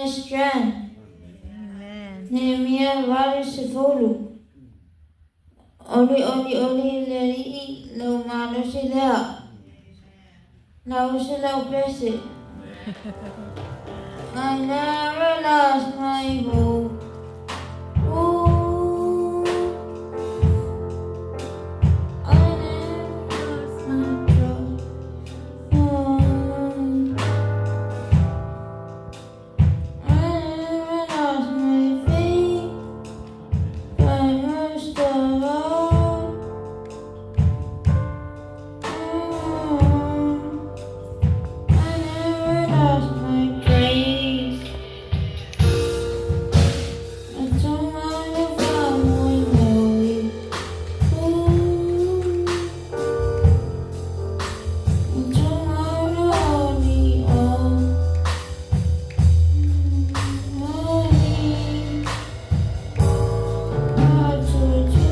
my strength. Nehemia 8:10. Olioli oli le Alii lou malosi lea. Lausa lau pese. I never lost my hope. Ooh, I never lost my trust. Oh, I never lost my faith, but most of all, oh, I never lost my praise. E tumau faamoemoe. Ooh, e tumau oli o. Oli. Atutu.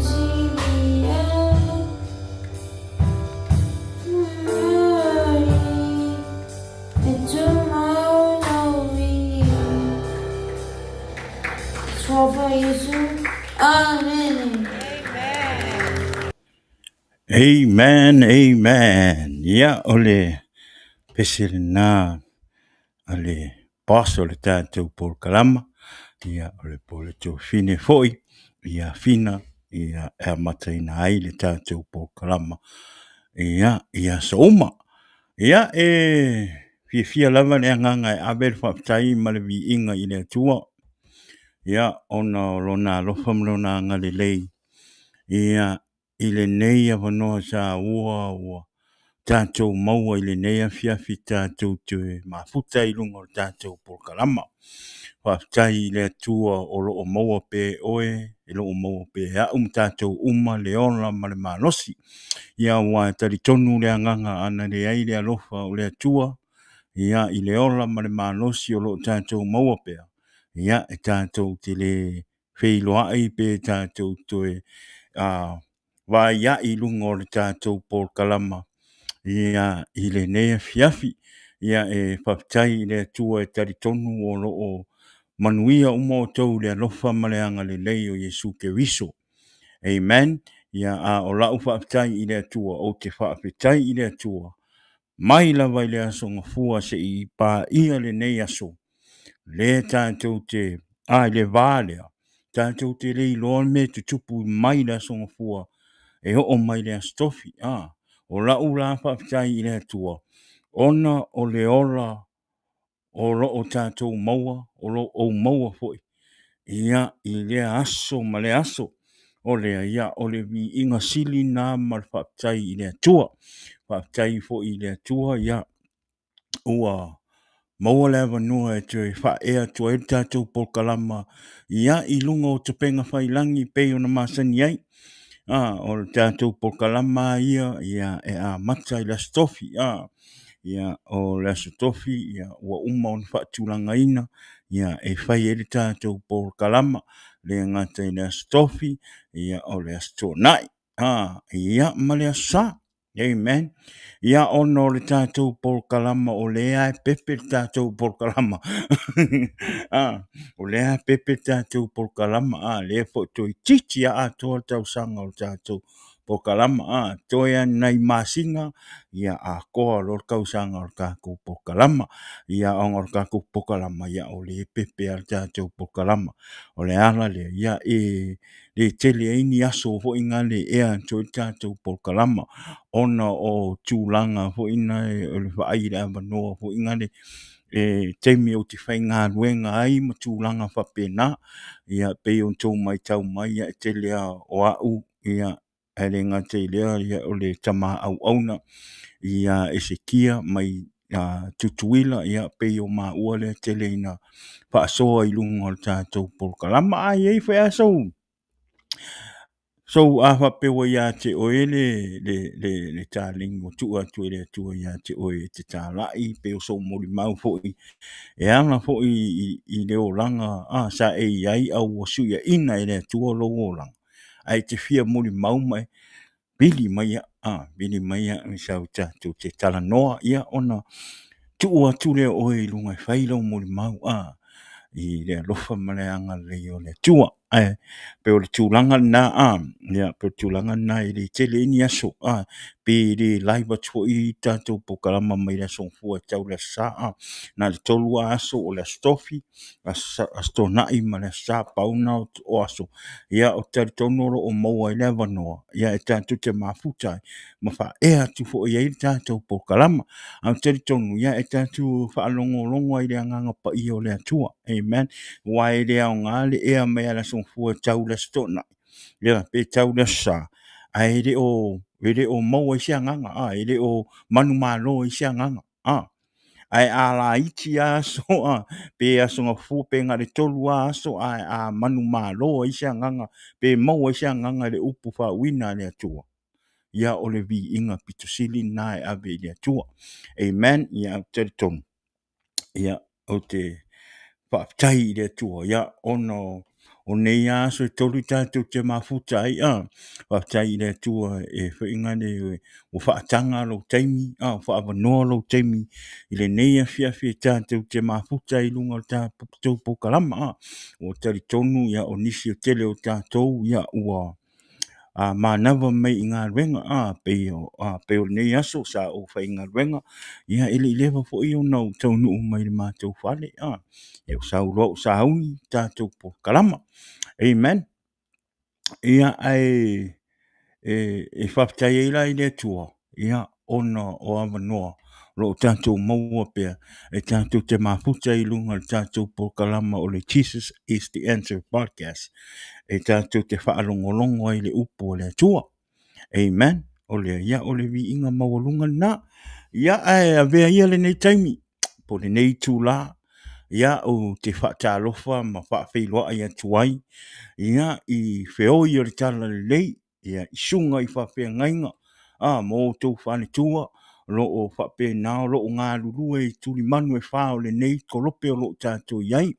Silia. Oli. E tumau lau Tror på Jesu. Amen. Amen, amen. Ia, o le pese lena a le boss o le tatou polokalama, ia, o le po le tuafine foi, ia Fina, ia, e amataina ai le tatou polokalama, ia, i aso uma. Ia, e fiafia lava le agaga e ave le faafetai ma le viiga i le Atua, ia, ona o lona alofa ma lona agalelei, ia, i lenei avanoa taua ua tatou maua i lenei afiafi tatou te mafuta i luga o le tatou polokalama. Faafetai i le Atua o lo o maua pea e oe, e lo o maua pea e au ma tatou uma le ola ma le malosi. Ia aua e talitonu le agaga ana leai le alofa o le Atua, ia i le ola ma le malosi o lo o tatou maua pea, ia e tatou te le feiloai pe tatou toe vaai i luga o le tatou polokalama ia i lenei afiafi. Ia e faafetai i le Atua e talitonu o lo o manuia uma outou i le alofa ma le agalelei o Iesu Keriso. Amen. Ia a o lau faafetai i le Atua, ou te faafetai i le Atua mai lava i le aso Gafua seia paia lenei aso, lea tatou te, i le va lea, tatou te le iloa le mea e tutupu mai le aso Gafua e oo mai le aso Tofi. O lau la faafetai i le Atua, ona o le ola o lo o tatou maua, o lo o ou maua foi, ia, i lea aso ma lea aso, o lea, ia, o le viiga sili na ma le faafetai i le Atua. Faafetai foi i le Atua, ia, ua maua le avanoa e toe faaea atu ai le tatou polokalama, ia, i luga o upega tafailagi pei ona masani ai. O le tatou polokalama ia, ia, e amata i le aso Tofi, ia, o le aso Tofi, ia, ua uma ona faatulagaina, ia, e fai ai le tatou polokalama, le gata i le aso Tofi, ia, o le aso Toonai, ia, ma le aso Sa. Amen. Ia, ona o le tatou polokalama o lea e pepe le tatou polokalama. O lea e pepe le tatou polokalama, lea foi toeitiiti a atoa le tausaga o le tatou polokalama. Toe lava ni nai masina, ia atoa loa le tausaga o le tatou polokalama. Ia, ona o le tatou polokalama, ia o lea e pepe lava le tatou polokalama. O le ala lea, ia e le tele ai ni aso foi na le ea atu ai le tatou polokalama, ona o tulaga foi na o le vaai i le avanoa foi na le e taimi ou te faigaluega ai ma tulaga faapena. Ia pei ona outou matau mai, ia e tele lava o au, ia ae le gata i lea, ia, o le tama auauna ia Esekia mai Tutuila, ia pei o maua lea tele ina faasoa i luga o le tatou polokalama. A i ai foi lava sou a faapea ua ia te oe le taleni ua tuu atu e le Atua ia te oe e te talai, pe o sou molimau foi e ala foi i le olaga sa e i ai a ua suiaina e le Atua lou olaga, ae te fia molimau mai, vili mai au, vili mai au i sau tatou te talanoa, ia ona tuu atu lea o oe i luga e fai lau molimau a i le alofa ma le agalelei o le Atua. Ae pei o le tulaga lena a, ia pei o le tulaga lena e le tele ai ni aso a, pe le live atu foi tatou polokalama mai le Aso Gafua e tau i le Aso Sa a. Na o le 3 lava aso, o le Aso Tofi, Aso Toonai ma le Aso Sa, pau na o aso. Ia ou te talitonu o lo o maua ai le avanoa ia e tatou te mafuta ai ma faaea atu foi i ai le tatou polokalama. Ae ou te talitonu, ia e tatou faalogologo ai i le Agaga Paia o le Atua. Amen. Aua e le aoga le ea mai lava i le Aso Gafua e tau i le Aso Toonai, ia, pe tau i le Aso Sa, ae e le o maua ai se agaga, a, e le o manumalo ai se agaga, a. Ae a laiti lava aso, a, pe Aso Gafua pe na o le 3 lava aso, ae a manumalo ai se agaga, pe maua ai se agaga i le upu faauuina a le Atua, ia o le viiga pito sili lena e ave i le Atua. Amen. Ia, ou te talitonu, ia, ou te faafetai i le Atua, ia, ona o nei lava aso e 3 tatou te mafuta ai, a, faafetai i le Atua e foi le ua faataga lou taimi, a, ua faaavanoa lou taimi i lenei afiafi e tatou te mafuta ai i luga o le tatou polokalama, a. Ua talitonu, ia, o nisi o tele o tatou, ia, ua a manava mai i galuega, a, pei o, a, pei o lenei aso sa ou faigaluega, ia e le i leva foi ona ou taunuu mai i le matou fale, a, ia ou sau loa ou sauni tatou polokalama. Amen. Ia, ae e, e faafetai ai la i le Atua, ia, ona o avanoa o lo o tatou maua pea e tatou te mafuta i luga o le tatou polokalama o le Jesus is the Answer Podcast e tatou te faalogologo ai i le upu a le Atua. Amen. O le, ia, o le viiga maualuga lena. Ia, ae avea ia lenei taimi, po o lenei itula, ia, ou te faatalofa ma faafeiloai atu ai, ia, i feoi o le Talalelei, ia, i susuga i faafeagaiga, a, ma outou faletua, o lo o faapena, o lo o galulue i tulimanu e fa o lenei kolope o lo o tatou i ai.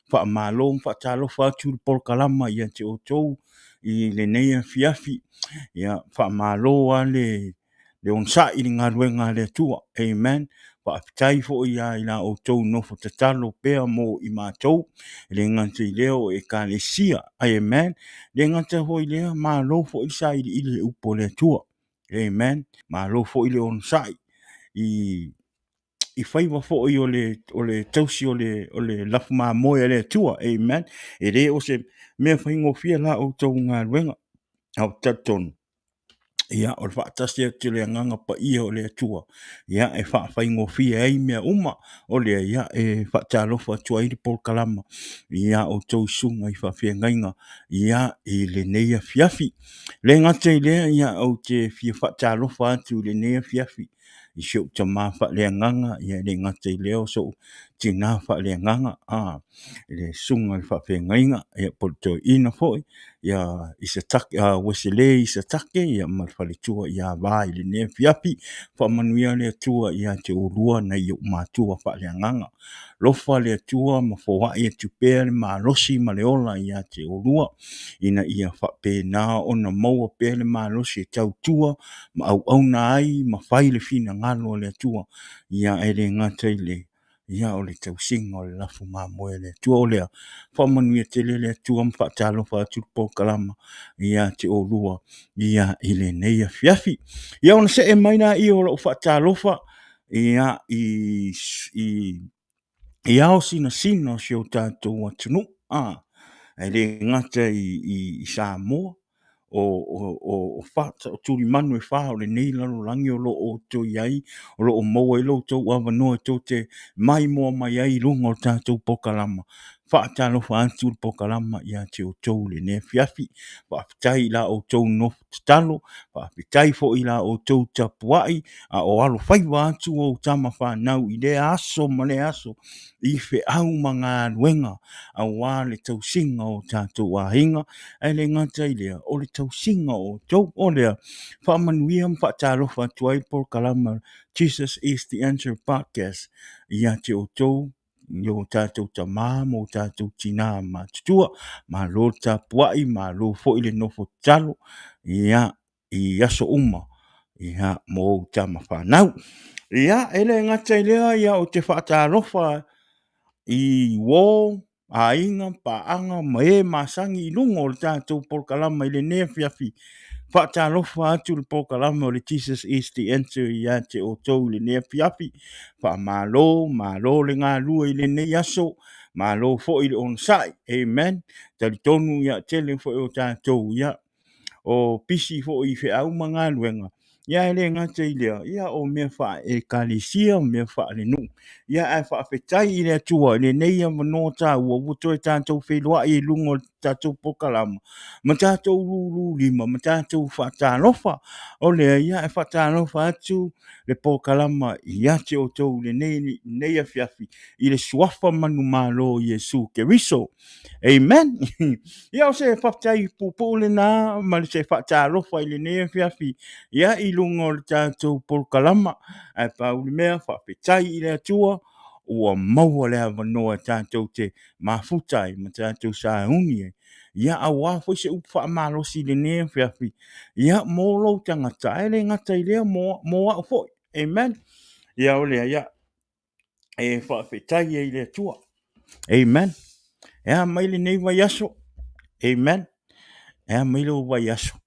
Faamalo ma faatalofa atu i le polokalama ia te outou i lenei afiafi. Ia, faamalo lava le le onosai i le galuega a le Atua. Amen. Faafetai foi lava i la outou nofo tatalo pea mo i matou, e le gata i lea o Ekalesia. Amen. E le gata foi i lea, malo foi le sailiili i le upu a le Atua. Amen. Malo foi le onosai i i faiva foi o le, o le tausi o le, o le lafu mamoe a le Atua. Amen. E le o se mea faigofie la outou galuega. Ae ou te talitonu, ia, o le faatasi atu o le Agaga Paia o le Atua, ia, e faafaigofie ai mea uma. O lea, ia, e faatalofa atu ai le polokalama ia outou susuga i faafeagaiga, ia, i lenei afiafi. E le gata i lea, ia, ou te fia faatalofa atu i lenei afiafi i si ou tama faaleagaga, ia, e le gata i lea o sou tina faaleagaga, a, le susuga i le faafeagaiga, ia, po o le toeaina foi, ia Isatake, a Uesele Isatake, ia, ma le faletua ia Va i lenei afiafi. Faamanuia le Atua ia te oulua nai ou matua faaleagaga. Alofa le Atua ma foai atu pea le malosi ma le ola ia te oulua, ina ia faapena ona maua pea le malosi e tautua ma auauna ai ma fai le finagalo o le Atua, ia e le gata i le ia o le tausiga o le lafu mamoe a le Atua. O lea, faamanuia tele le Atua ma faatalofa atu le polokalama ia te oulua ia i lenei afiafi. Ia ona see mai lea o lau faatalofa ia i, i, i ao sinasina o si o tatou atunuu, a, e le gata i, i, i Samoa, o, o, o, o, fa, o tulimanu e fa o lenei lalolagi o lo o outou i ai, o lo o maua ai lo outou avanoa e tou te maimoa mai ai i luga o le tatou polokalama. Faatalofa atu le polokalama ia te outou i lenei afiafi. Faafetai i la outou nofo tatalo, faafetai foi i la outou tapuai, a o alofaiva atu ou tama fanau i lea aso ma lea aso i feau ma galuega aua le tausiga o tatou aiga, ae le gata i lea, o le tausiga o outou. O lea, faamanuia ma faatalofa atu ai le polokalama Jesus is the Answer Podcast ia te outou i o tatou tama ma o tatou tina matutua. Malo le tapuai, malo foi le nofo tatalo, ia, i aso uma. ia, mo ou tama fanau. Ia, e le gata i lea, ia, ou te faatalofa i uo, aiga, paaga ma e masani i luga o le tatou polokalama i lenei afiafi. Faatalofa atu le polokalama o le Jesus is the Answer ia te outou i lenei afiafi. Faamalo, malo le galue i lenei aso, malo foi le onosai. Amen. Talitonu ia tele foi o tatou ia o pisi foi i feau ma galuega, ia e le gata i lea, ia o mea faale-Ekalesia, o mea faalenuu. Ia ae faafetai i le Atua i lenei avanoa taua ua toe tatou feiloai i luga o le tatou polokalama ma tatou lulu lima ma tatou faatalofa. O lea ia e faatalofa atu le polokalama ia te outou i lenei afiafi i le suafa manumalo o Iesu Keriso. Amen. Ia o se faafetai puupuu lena ma se faatalofa i lenei afiafi ia i luga o le tatou polokalama. Ae pau le mea, faafetai i le Atua ua maua le avanoa e tatou te mafuta ai ma tatou sauni ai. Ia aua foi se upu faamalosi i lenei afiafi, ia mo lou tagata, ae le gata i lea mo au foi. Amen. Ia o lea, ia e faafetai ai i le Atua. Amen. E a mai lenei vaiaso? Amen. E a mai lou vaiaso?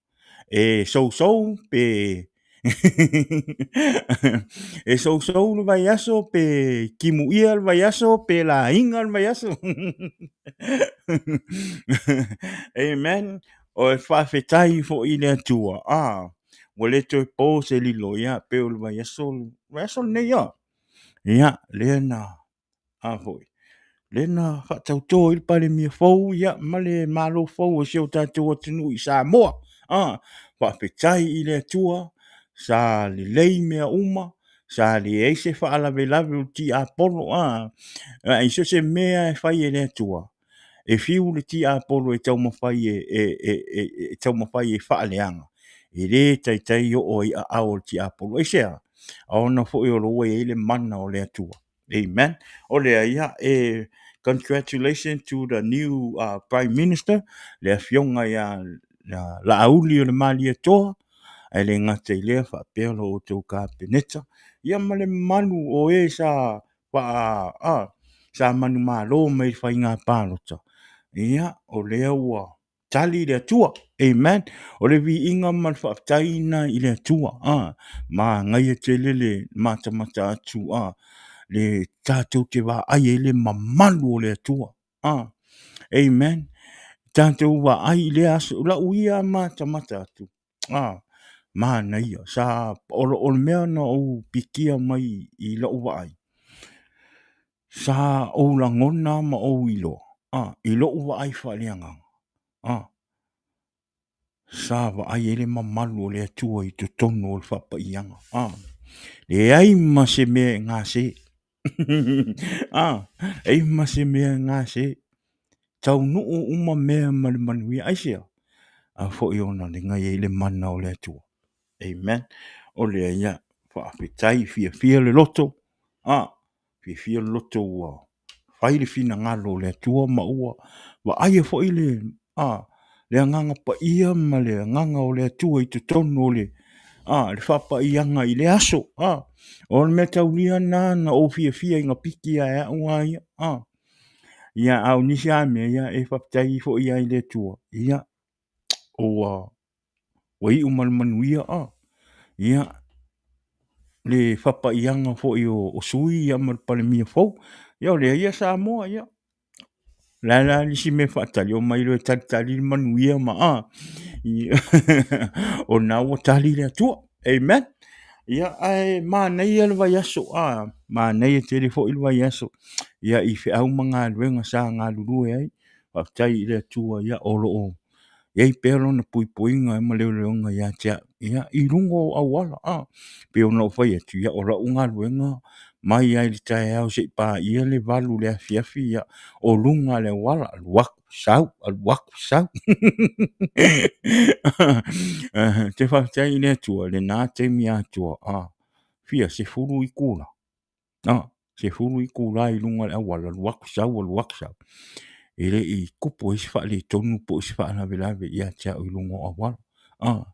E sousou pe e sousou le vaiaso pe timuia le vaiaso pe laiga le vaiaso. Amen. O e faafetai foi i le Atua. Ah, ua le toe po se lilo, ia, pei o le vaiaso, vaiaso lenei, ah. Ia, lea na, a foi, lea na faatauto ai le Palemia fou, ia, ma le Malo fou o si o tatou atunuu i Samoa. A, faafetai i le Atua, sa lelei mea uma, sa leai se faalavelave o le tiapolo, a, i so o se mea e fai e le Atua, e fiu le tiapolo e taumafai e taumafai e faaleaga, e le taitai oo ai i aao o le tiapolo. Aisea? Ona foi o lo o ua i ai le mana o le Atua. Amen. O lea, ia, e congratulations to the new Prime Minister, le afioga ia Laauli o le Malietoa, ae le gata i lea faapea lo outou Kapeneta, ia ma le mamalu o e sa faa, a, sa manumalo mai i le faiga palota, ia, o lea ua tali le Atua. Amen. O le viiga ma le faafetai lena i le Atua. A, manaia tele le matamata atu, a, le tatou te vaai ai le mamalu o le Atua. A, amen. Tatou vaai i lea aso, lau ia matamata atu, a, manaia. Sa, o le mea na ou pikia mai i lou vaai, sa ou lagona ma ou iloa, a, i lou vaai faaleagaga, a, sa vaai ai le mamalu o le Atua i totonu o le faapaiaga, a, leai ma se mea e gase, a, leai ma se mea e gase, taunuu uma mea ma le manuia. Aisea? A foi ona le i ai le mana o le Atua. Amen. O lea ia, faafetai, fiafia le loto, a, fiafia le loto ua fai le finagalo o le Atua ma ua vaaia foi le, a, le agaga paia ma le agaga o le Atua i totonu o le, a, le faapaiaga i le aso, a, o le mea taulia lena na ou fiafia ina piki ia e au a ia, a, ia, a o nisi lava mea, ia, e faafetai foi lava i le Atua, ia, ua ua iu ma le manuia a ia le fapaiaga foi o sui ia ma le Palemia fou. Ia o lea ia Samoa ia. O le a la le isi mea e faatali, omai loa e talitali le manuia ma a. O lena ua tali le Atua. Amen. Ia ae manaia le vaiaso, a manaia tele foi le vaiaso. Ia i feau ma galuega sa galulue ai. Faafetai i le Atua ia o lo o i ai pea lona puipuiga ma leoleoga ia te au, ia, i luga o auala, a. Pei ona ou fai atu, ia, o lau galuega mai lava i le taeao seia paia le 8 i le afiafi, ia, o luga o le auala, alu atu, sau, alu atu, sau. Ou te faafetai i le Atua i lena taimi atoa, a, fia, 10 itula. A, 10 itula i luga o le auala, alu atu sau, alu atu sau. E le i tupu ai se faaletonu po o se faalavelave ia te au i luga o auala. A,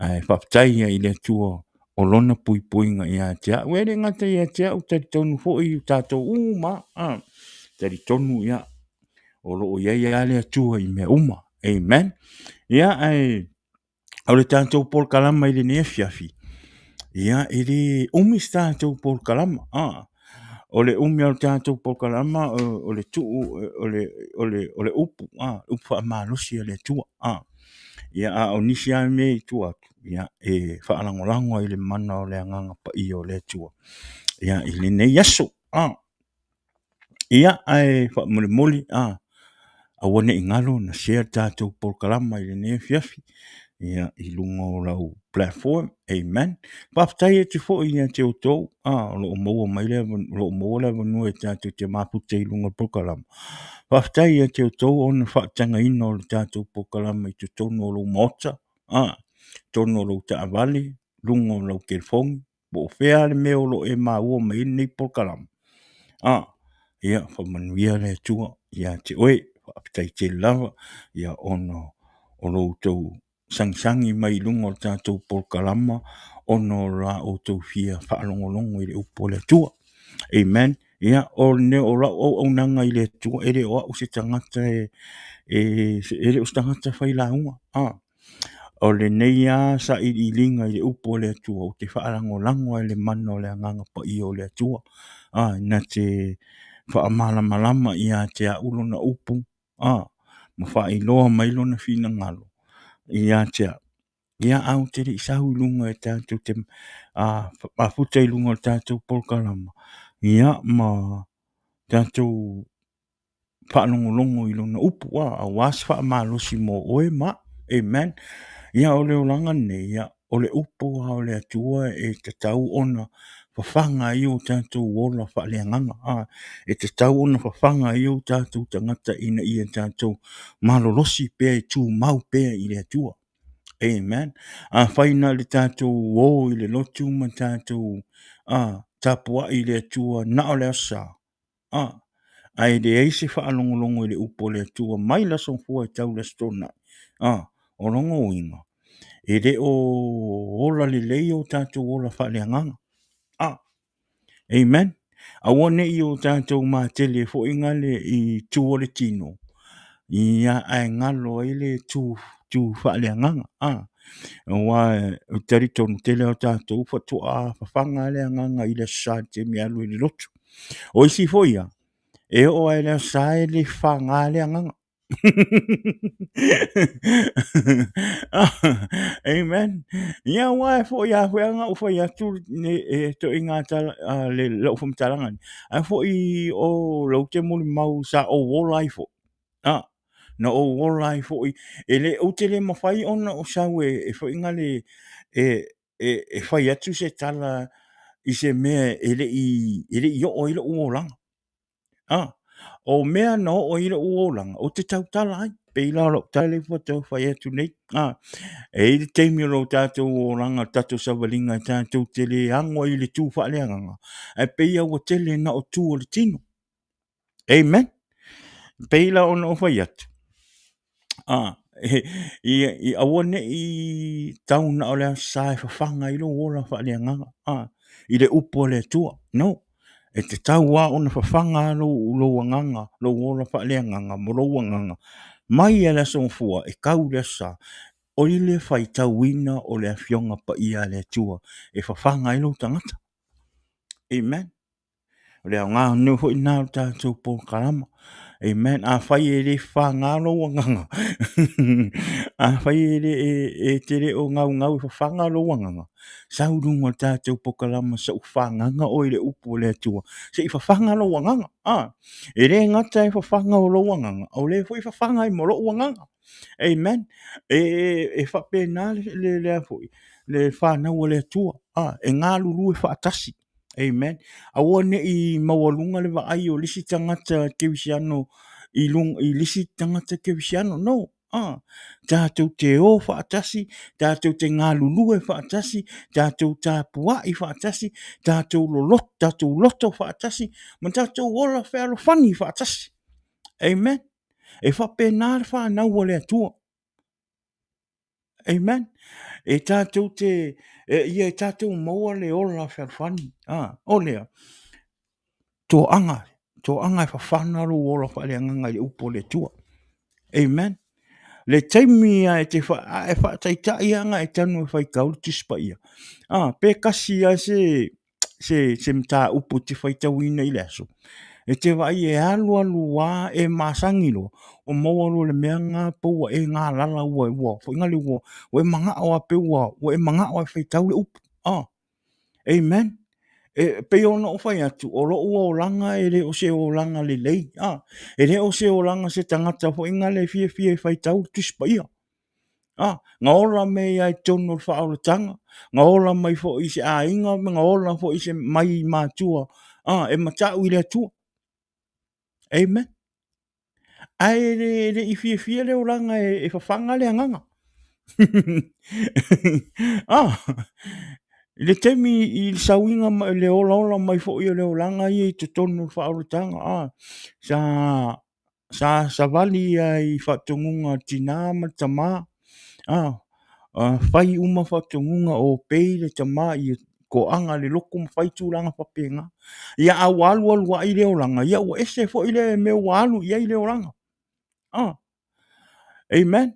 ae faafetai ai i le Atua. o lona puipuiga ia te au. E le gata ia te au, talitonu foi i tatou uma, a, talitonu, ia, o lo o i ai lava le Atua i mea uma. Amen. Ia, ae o le tatou polokalama i lenei afiafi, ia, e le umi se tatou polokalama, a, o le umi o le tatou polokalama o le tuu, o le upu, a, upu faamalosi a le Atua, a. Ia, a o nisi lava mea i tua atu, ia, e faalagolago ai i le mana o le Agaga Paia o le Atua, ia, i lenei aso. A, ia, ae faamolemole, a, aua ne i galo ona share le tatou polokalama i lenei afiafi, ia, i luga o lau platform, amen. Faafetai atu foi ia te outou, a, o lo o maua mai le, o lo o maua le avanoa e tatou te mafuta i luga o le polokalama. Faafetai ia te outou ona faatagaina o le tatou polokalama i totonu o lou maota, a, totonu o lou taavale, luga o lau telefoni, po o fea le mea o lo o e maua mai ai lenei polokalama, a, ia faamanuia le Atua ia te oe. Faafetai tele lava, ia ona o lo outou sagisagi mai i luga o le tatou polokalama ona o la outou fia faalogologo i le upu a le Atua. Amen. Ia, o le, o lau auaunaga i le Atua, e le o au se tagata e, e, e le o se tagata failauga. A, o lenei lava sailiiliga i le upu a le Atua, ou te faalagolago ai i le mana o le Agaga Paia o le Atua, a, na te faamalamalama ia te au lona upu, a, ma faailoa mai lona finagalo ia te au. Ia, ae ou te le i sau i luga e tatou te mafuta i luga o le tatou polokalama, ia, ma tatou faalogologo i lona upu, a, aua se faamalosi mo oe ma au. Amen. Ia, o le olaga lenei, ia, o le upu lava o le Atua e tatau ona fafaga ai o tatou ola faaleagaga. A, e tatau ona fafaga ai o tatou tagata ina ia tatou malolosi pea e tumau pea i le Atua. Amen. Afai na o le tatou o i le lotu ma tatou tapuai i le Atua na o le Aso Sa, a, ae leai se faalogologo i le upu a le Atua mai le Aso Gafua e tau i le Aso Toonai, a, o lona uiga, e le o ola lelei o tatou ola faaleagaga. A, amen. Aua ne i o tatou matele foi gale i tu o le tino, ia ae galo ai le tu, tu faaleagaga. A, aua ou te talitonu tele o tatou faatoa fafaga le agaga i le Aso Sa i le taimi e alu ai i le lotu. O isi foi ia, e oo lava i le Aso Sa e le fafaga le agaga. Amen. Ia aua e foi a foi ana ou fai atu ne e toʻiga tala a le lau faamatalaga nei. Ae foi o lou te molimau sa ou ola ai foi. A, na ou ola ai foi e le ou te le mafai ona ou sau e foi na le e e fai atu se tala i se mea e le i oo ai lou olaga. A, o mea na oo ai lou olaga, ou te tautala ai. Pei la o lau tala lea ua tau fai atu nei. A, e i ai le taimi o lo tatou olaga, le tatou savaliga e tatou te le ano ai i le tu faaleagaga, ae pei lava ua tele na o tu o le tino. Amen. Pei la ona ou fai atu, a, ia, ia aua ne i tau na o le Aso Sa e fafaga ai lou ola faaleagaga, a, i le upu a le Atua. No. E tatau lava ona fafaga lou, lou agaga, lou ola faaleagaga ma lou agaga mai lava i le Aso Gafua e tau i le Aso Sa, o i le faitauina o le Afioga Paia a le Atua e fafaga ai lou tagata. Amen. O le aoga anei foi lena o le tatou polokalama. Amen. Afai e le fafaga lou agaga, afai e le e te le o gaugau e fafaga lou agaga, sau i luga o le tatou polokalama se i fagaga oe i le upu a le Atua, se i fafaga lou agaga. A, e le gata e fafaga o lou agaga, o lea foi e fafaga ai ma lou agaga. Amen. E faapena le le foi le fanau a le Atua. A, e galulue faatasi. Amen. Aua ne i maualuga le vaai o le isi tagata kerisiano i luga i le isi tagata kerisiano. No. Ah, tatou te o faatasi, tatou te galulue faatasi, tatou tapuai faatasi, tatou loloto, tatou loto faatasi, ma tatou ola fealofani faatasi. Amen. E faapena le fanau a le Atua. Amen. E tatou te, e, ia e tatou maua le ola fealofani. A, o lea, toaga, toaga e fafana lou ola faaleagaga i le upu a le Atua. Amen. Le taimi lava e te fa, a e faataitai lava ona e tanu e faitau le Tusi Paia, a, pe tasi lava se, se, se mataupu e te faitauina i le aso, e te vaai e alu alu lava e masani loa, ua maua loa i le mea lena pe ua e galala ua, ua, foi na le ua, ua e manao lava pei ua, ua e manao lava e faitau le upu. Amen. E pei ona ou fai atu, o lou olaga e le o se olaga lelei. A, e le o se olaga se tagata foi na le fiafia e faitau le Tusi Paia. A, na ola mai lava i totonu o le faaolataga, na ola mai foi i se aiga, na ola foi se mai matua, a, e matau i le Atua. Amen. Ae le, le i fiafia le olaga e, e fafaga le agaga. ah, i le taimi i le sauiga ma le olaola mai foi o le olaga ia i totonu o le faaolataga, ah, sa, sa savali ia i faatonuga a le tinā ma le tamā, ah, fai uma faatonuga o pei le tamā i toaga le loto ma fai tulaga faapena. Ia a ua alu alu ai le olaga, ia ua ese foi le mea ua alu i ai le olaga. Ah. Amen.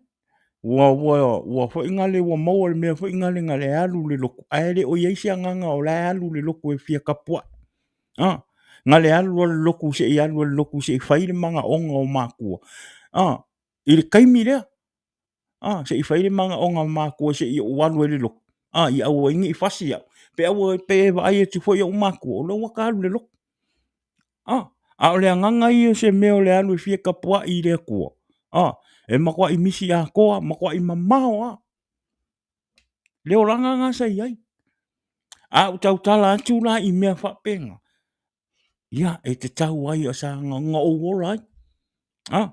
Ua, ua, ua foi gale, ua maua le mea foi gale na le alu le lotu. Ae le o i ai se agaga o la e alu le lotu e fia tapuai. Ah. Na le alu le lotu se i alu le lotu se i fai le manaoga o matua. Ah. I le taimi lea, a, se i fai le manaoga o matua se i ou alu ai i le lotu, a, ia aua ai ne i fasi au, pe aua pe vaai atu foi ou matua, o lea ua ta alu i le lotu. A, a o le agaga ia o se mea o le alu e fia tapuai i le Atua, a, e matuai misi atoa, matuai mamao lava le olaga lena sa i ai. A ou tautala atu la i mea faapena, ia, e tatau ai sa na ou ola ai. A,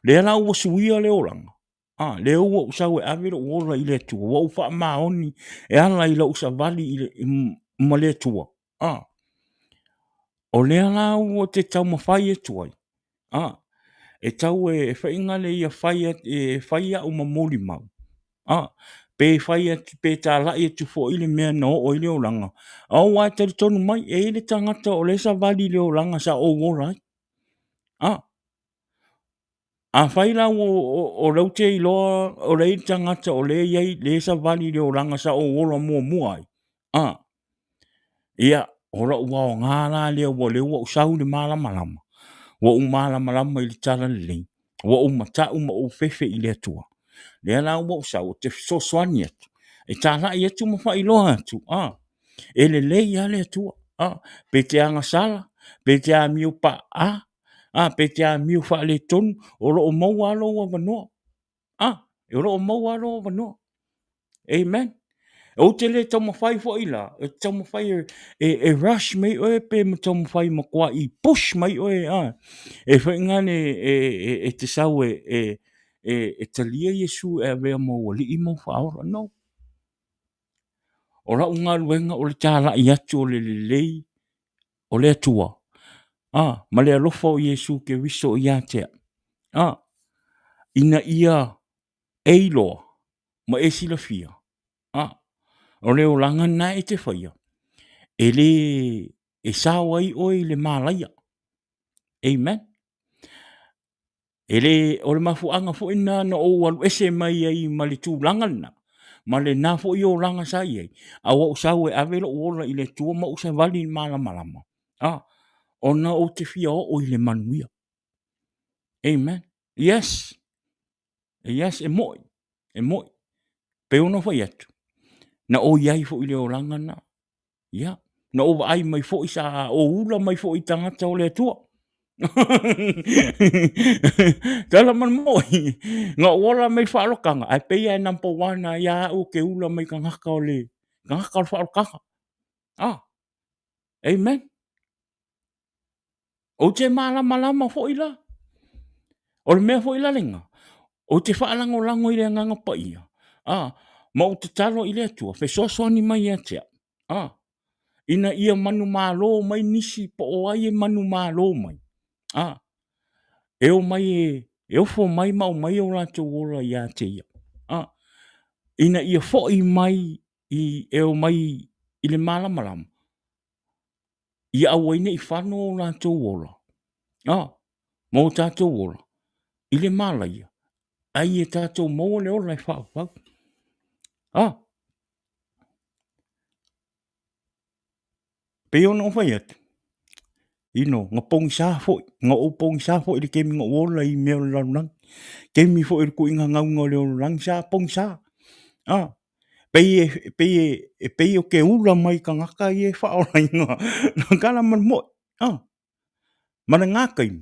lea la ua suia le olaga, a, lea ua ou sau e ave lou ola i le Atua, ua ou faamaoni e ala i lou savali i le, ma le Atua. A, o lea la ua te taumafai atu ai, a, e tau e faiga le ia fai, e fai au ma molimau, a, pe fai atu, pe talai atu foi le mea na oo ai le olaga, aua e talitonu mai, e i ai le tagata o lea e savali i le olaga sa ou ola ai. A, afai la ua o lea ou te iloa o lea e i ai le tagata o lea e i ai, lea e savali i le olaga sa ou ola muamua ai, a, ia, o lou aoga la lea ua lea ua ou sau i le malamalama, ua ou malamalama i le talalelei, ua ou matau ma ou fefe i le Atua. Lea la ua ou sau ou te fesoasoani atu, e talai atu ma faailoa atu, a, e lelei lava le Atua, a, pe te agasala, pe te amio paa, a, pe te amio faaletonu, o lo o maua lava lou avanoa. A, o lo o maua lava lou avanoa. Amen. Ou te le taumafai foi la, e te taumafai e, e, e rush mai oe pe ma taumafai matuai push mai oe, a, e fai ngane e, e, e te sau e, e, e, e talia Iesu e avea ma ou alii ma ou faaola. No. O lau galuega o le talai atu o le lelei o le Atua, a, ma le alofa o Iesu Keriso ia te au, a, ina ia e iloa ma e silafia, a, o le olaga lena e te faia, e le e sao ai oe i le malaia. Amen. E le, o le mafuaaga foi lena na ou alu ese mai ai ma le tulaga lena, ma lena foi olaga sa i ai, a ua ou sau e ave lou ola i le Atua ma ou savali i le malamalama, a, ona ou te fia oo i le manuia. Amen. Yes. Yes, e moi. E moi. Pei ona fai atu, na ou i ai foi i le olaga lena. Ia, na ou vaai mai foi sa ou ula mai foi i tagata o le Atua. Tala ma le moi, na ou ola mai faaolotaga, ae pei lava e number one lava ia au ke ula mai tagata o le, tagata o le faaolotaga. Ah, amen. Ou te malamalama foi la. O le mea foi la lena, ou te faalagolago i le Agaga Paia, a, ma ou tatalo i le Atua, fesoasoani mai ia te au, a, ina ia manumalo mai nisi po o ai e manumalo mai, a, e omai e, e ofo mai ma aumai o latou ola ia te ia, a. Ina ia foi mai i, e o mai i le malamalama, ia aua ai ne i fano o latou ola, a, ma o tatou ola, i le malaia, a ia tatou maua le ola e faavavau. A, pei ona ou fai atu, you know, na pogisa foi, na ou pogisa foi i le taimi na ou ola i mea o le lalolagi. Taimi foi o le tuuina gauga o le lalolagi, sa pogisa. A, pei e, pei e, e pei ou te ula mai i tagata ia e faaolaina na tala ma le mo'i. A, ma lena taimi,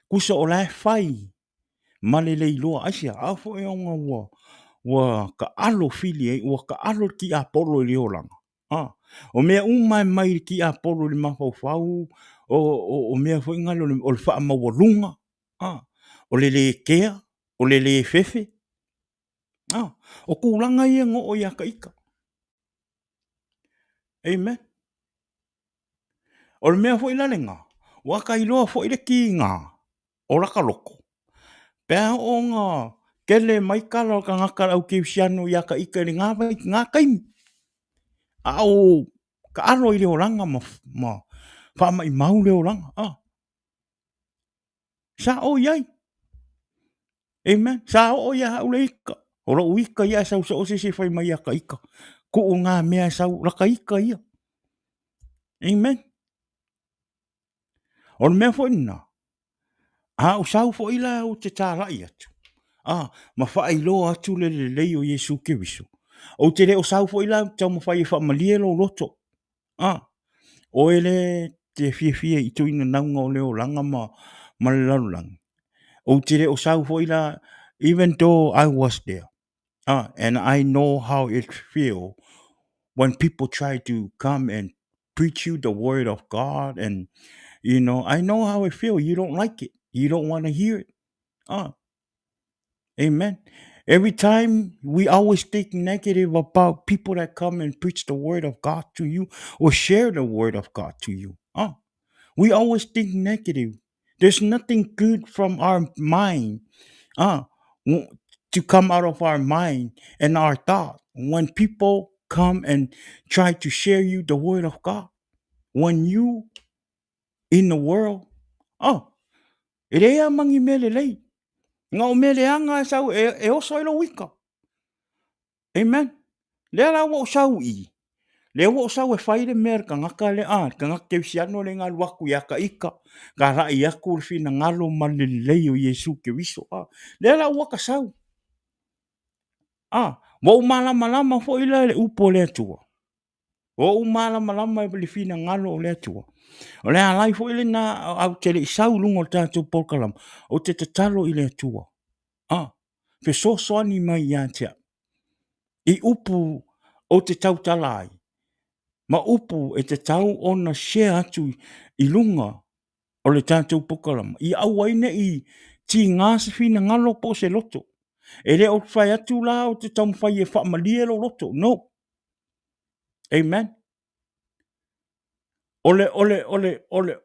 tusa o la e fai ma le le iloa. Aisea? A foi ona ua, ua taalo fili ai, ua taalo le tiapolo i le olaga. A, o mea uma e mai le tiapolo i le mafaufau, o, o, o mea foi na o le, o le faamaualuga, a, o le lē kea, o le lē fefe. A, o tulaga ia na oo ia ta ita. Amen. O le mea foi la lena, ua ta iloa foi le tiga o lata loto, pe a oo ona tele mai tala o tagata o le au kerisiano ia ta ita i lena lena taimi, a o taalo i le olaga ma, ma faamaimau le olaga, a. Sa ou i ai. Amen. Sa oo ia au le ika. O lou ika ia e sau soo se isi e fai mai ia ka ika. Kuu ngā mea e sau, la ka ika ia. Amen. O le mea foi lena, a ou sau foi la ou te tālai atu, a, ma faailoa atu le lelei o Iesu Keriso. Ou te le o sau foi la ou te taumafai e faamalie lou loto. A, oe le te fiafia i tuuina nauga o le olaga ma, ma le lalolagi. Ou te le o sau foi la, even though I was there, and I know how it feel when people try to come and preach you the word of God and you know, I know how it feel. You don't like it. You don't want to hear it. Amen. Every time we always think negative about people that come and preach the word of God to you or share the word of God to you. We always think negative. There's nothing good from our mind to come out of our mind and our thought when people come and try to share you the word of God. When you in the world, oh, e leai a mangi mea lelei. Nga o mea leaga e sau e, e oso ai lou ika. Amen. Lea la ua ou sau i, lea ua ou sau e fai le mea le tagata le, a, le tagata kerisiano le galu atu ia ka ika, ka lai atu le finagalo ma le lelei o Iesu Keriso. A, lea la ua ka sau. A, ua ou malamalama foi la i le upu a le Atua. Ua ou malamalama i le finagalo o le Atua. O le alai foi lena au te le i sau i luga o le tatou polokalama, ou te tatalo i le Atua. A, fesoasoani mai ia te au. I upu ou te tautala ai, ma upu e tatau ona share atu i luga o le tatou polokalama, ia aua ai ne i tiga se finagalo po o se loto. E le o fai atu la ou te taumafai e faamalie lou loto. No. Amen. O le, o le, o le, o le,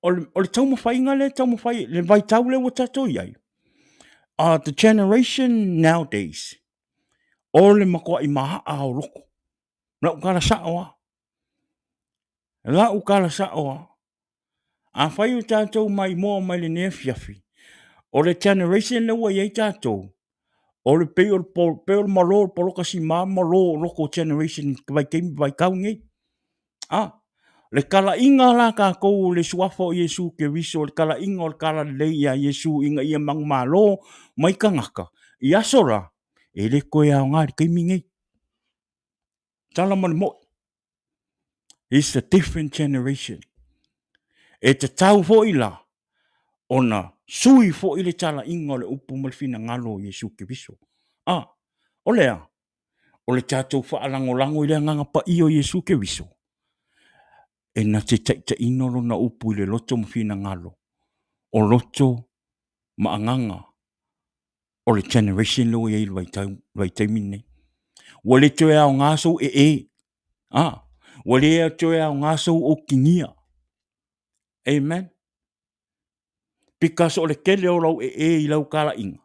o le, o le taumafaiga lea e taumafai, le vaitau lea ua tatou i ai, the generation nowadays, o le matuai maaa o loko. Lau tala sao lava. Lau tala sao lava. Afai o tatou maimoa mai lenei afiafi, o le generation lea ua i ai tatou, o le pei o le, pei o le malo o le poloka sima malo o loko generation vaitaimi vaitau nei. A, le talaiga la tatou o le suafa o Iesu Keriso, o le talaiga o le talalelei ia Iesu ina ia manumalo mai tagata, i aso la, e le toe aoga i le taimi nei. Tala ma le moi. It's a different generation. E tatau foi la ona sui foi le talaiga o le upu ma le finagalo o Iesu Keriso. A, o le a? O le tatou faalagolago i le Agaga Paia o Iesu Keriso, e na te taitaiina lona upu i le loto ma finagalo o loto ma agaga o le generation lea ua i ai i le vaitau, vaitaimi lenei. Ua le toe aoga sou ee, a, ua le toe aoga sou okigia. Amen. Because o le tele o lau ee i lau talaiga,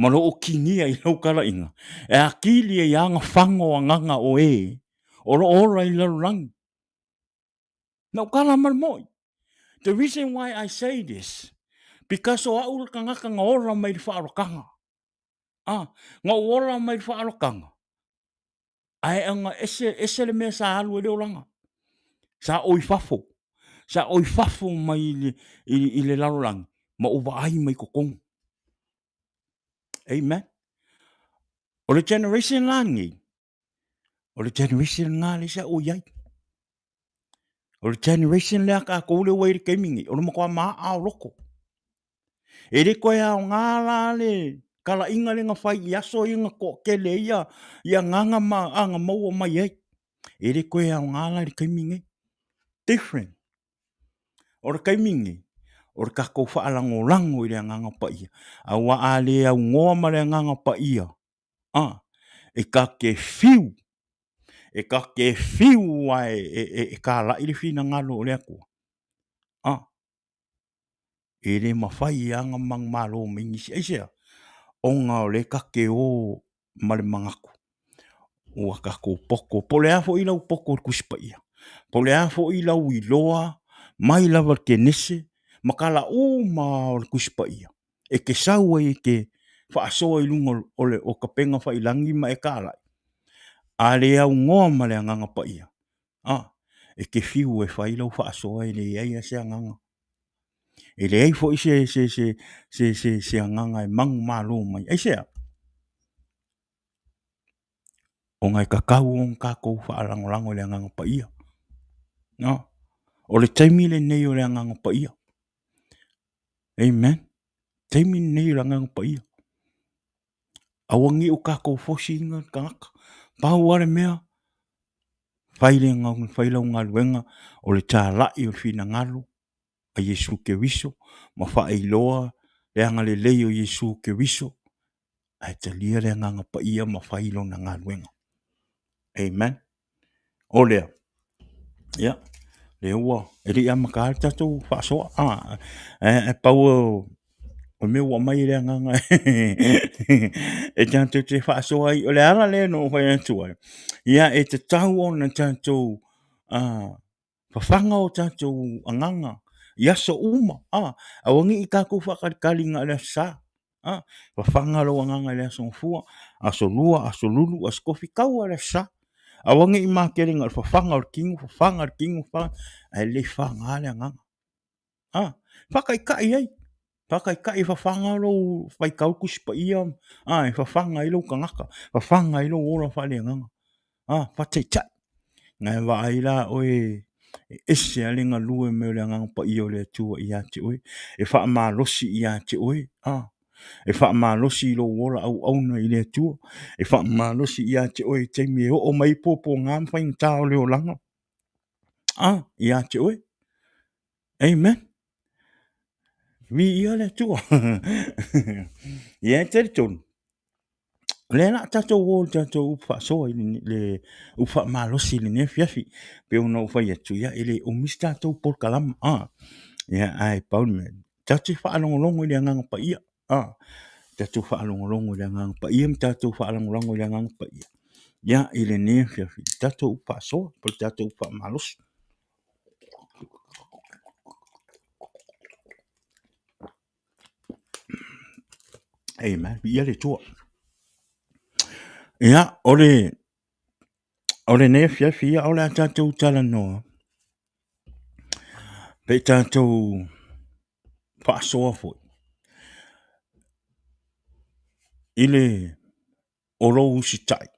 ma lou okigia i lau kalaiga, e atili ai agafaga o agaga o e o lo o ola i le lalolagi. Na ou kala ma le moi. The reason why I say this, because o au le tagata na ola mai le faaolotaga. Ah, na ou ola mai le faaolotaga, ae ona ese, ese le mea sa alu ai le olaga. Sa oi fafo, sa oi fafo mai i le, i, i le lalolagi, ma ou vaai mai totonu. Amen. O le generation la lenei, o le generation lena lea sa ou i ai. O le generation lea a tatou lea ua i ai i le taimi lenei, o le matua maaa o loto. E le toe aoga la le talaiga lea na fai i aso ia na toatele ai ia, ia agaga ma aga maua mai ai. E le toe aoga la i le taimi lenei. Different. O le taimi lenei, o le tatou faalagolago i le Agaga Paia, aua a le aunoa ma le Agaga Paia, a, e ta te fiu, e ta te fiu lava e talai le finagalo o le Atua, a, e le mafai lava ona manumalo mai nisi. Aisea? Ona o lea ta te o ma le manatu ua tatou poto, po o le a foi lau poto i le Tusi Paia, po o le a foi lau iloa mai lava i le Kenese ma tala uma lava o le Tusi Paia, e te sau ai e te faasoa i luga o le o tapena faiilagi ma e talai, a le aunoa ma le Agaga Paia, a, e te fiu e fai lau faasoa e leai lava se agaga. E leai foi se se se se se se agaga e manumalo mai. Aisea? Ona e tatau ona tatou faalagolago i le Agaga Paia. No. O le taimi lenei o le Agaga Paia. Amen. Taimi lenei o le Agaga Paia. Aua ne i o tatou fosiina le tagata. Pau lava le mea, fai le fai lau galuega o le talai o le finagalo a Iesu Keriso ma faailoa le agalelei o Iesu Keriso ae talia le Agaga Paia ma fai lona galuega. Amen. O lea, ia, lea ua, e le i amata le tatou faasoa. Ah, e, e pau o, o mea ua aumai e le agaga e tatou te faasoa ai. O le ala lea na ou fai atu ai, ia e tatau ona tatou uh, fafaga o tatou agaga i aso uma, a, aua ne i tatou faatalitali na o le Aso Sa, a, fafaga lou agaga i le Aso Gafua, Aso Lua, Aso Lulu, Aso Tofi, tau lava i le Aso Sa. Aua ne i matele na o le fafaga o le tino, fafaga le tino, fafaga, ae lelei fafaga le agaga. A, faataitai ai, faataitai e fafaga lou faitau Tusi Paia, a, e fafaga ai lou tagata, fafaga ai lou ola faaleagaga. A, faataitai. Na e vaai la oe e ese lava le galue mai o le Agaga Paia o le Atua ia te oe, e faamalosi ia te oe, a, e faamalosi i lou ola auauna i le Atua, e faamalosi ia te oe i taimi e oo mai ai puapuaga ma faigata o le olaga, a, ia te oe. Amen. Viia le Atua. Ia e talitonu, o lea o le a tatou o i le tatou upu faasoa i le upu faamalosi i lenei afiafi. Pei ona ou fai atu, ia e le umi se tatou polokalama. Ah, ia ae pau le mea, tatou te faalogologo i le Agaga Paia. Ah, tatou faalogologo i le Agaga Paia ma tatou faalagolago i le Agaga Paia. Ia, i lenei afiafi, le tatou upu faasoa po o le tatou upu faamalosi. Amen. Viia le Atua. Ia, o le, o lenei afiafi ia, o le a tatou talanoa, pe tatou faasoa foi i le o lou usitai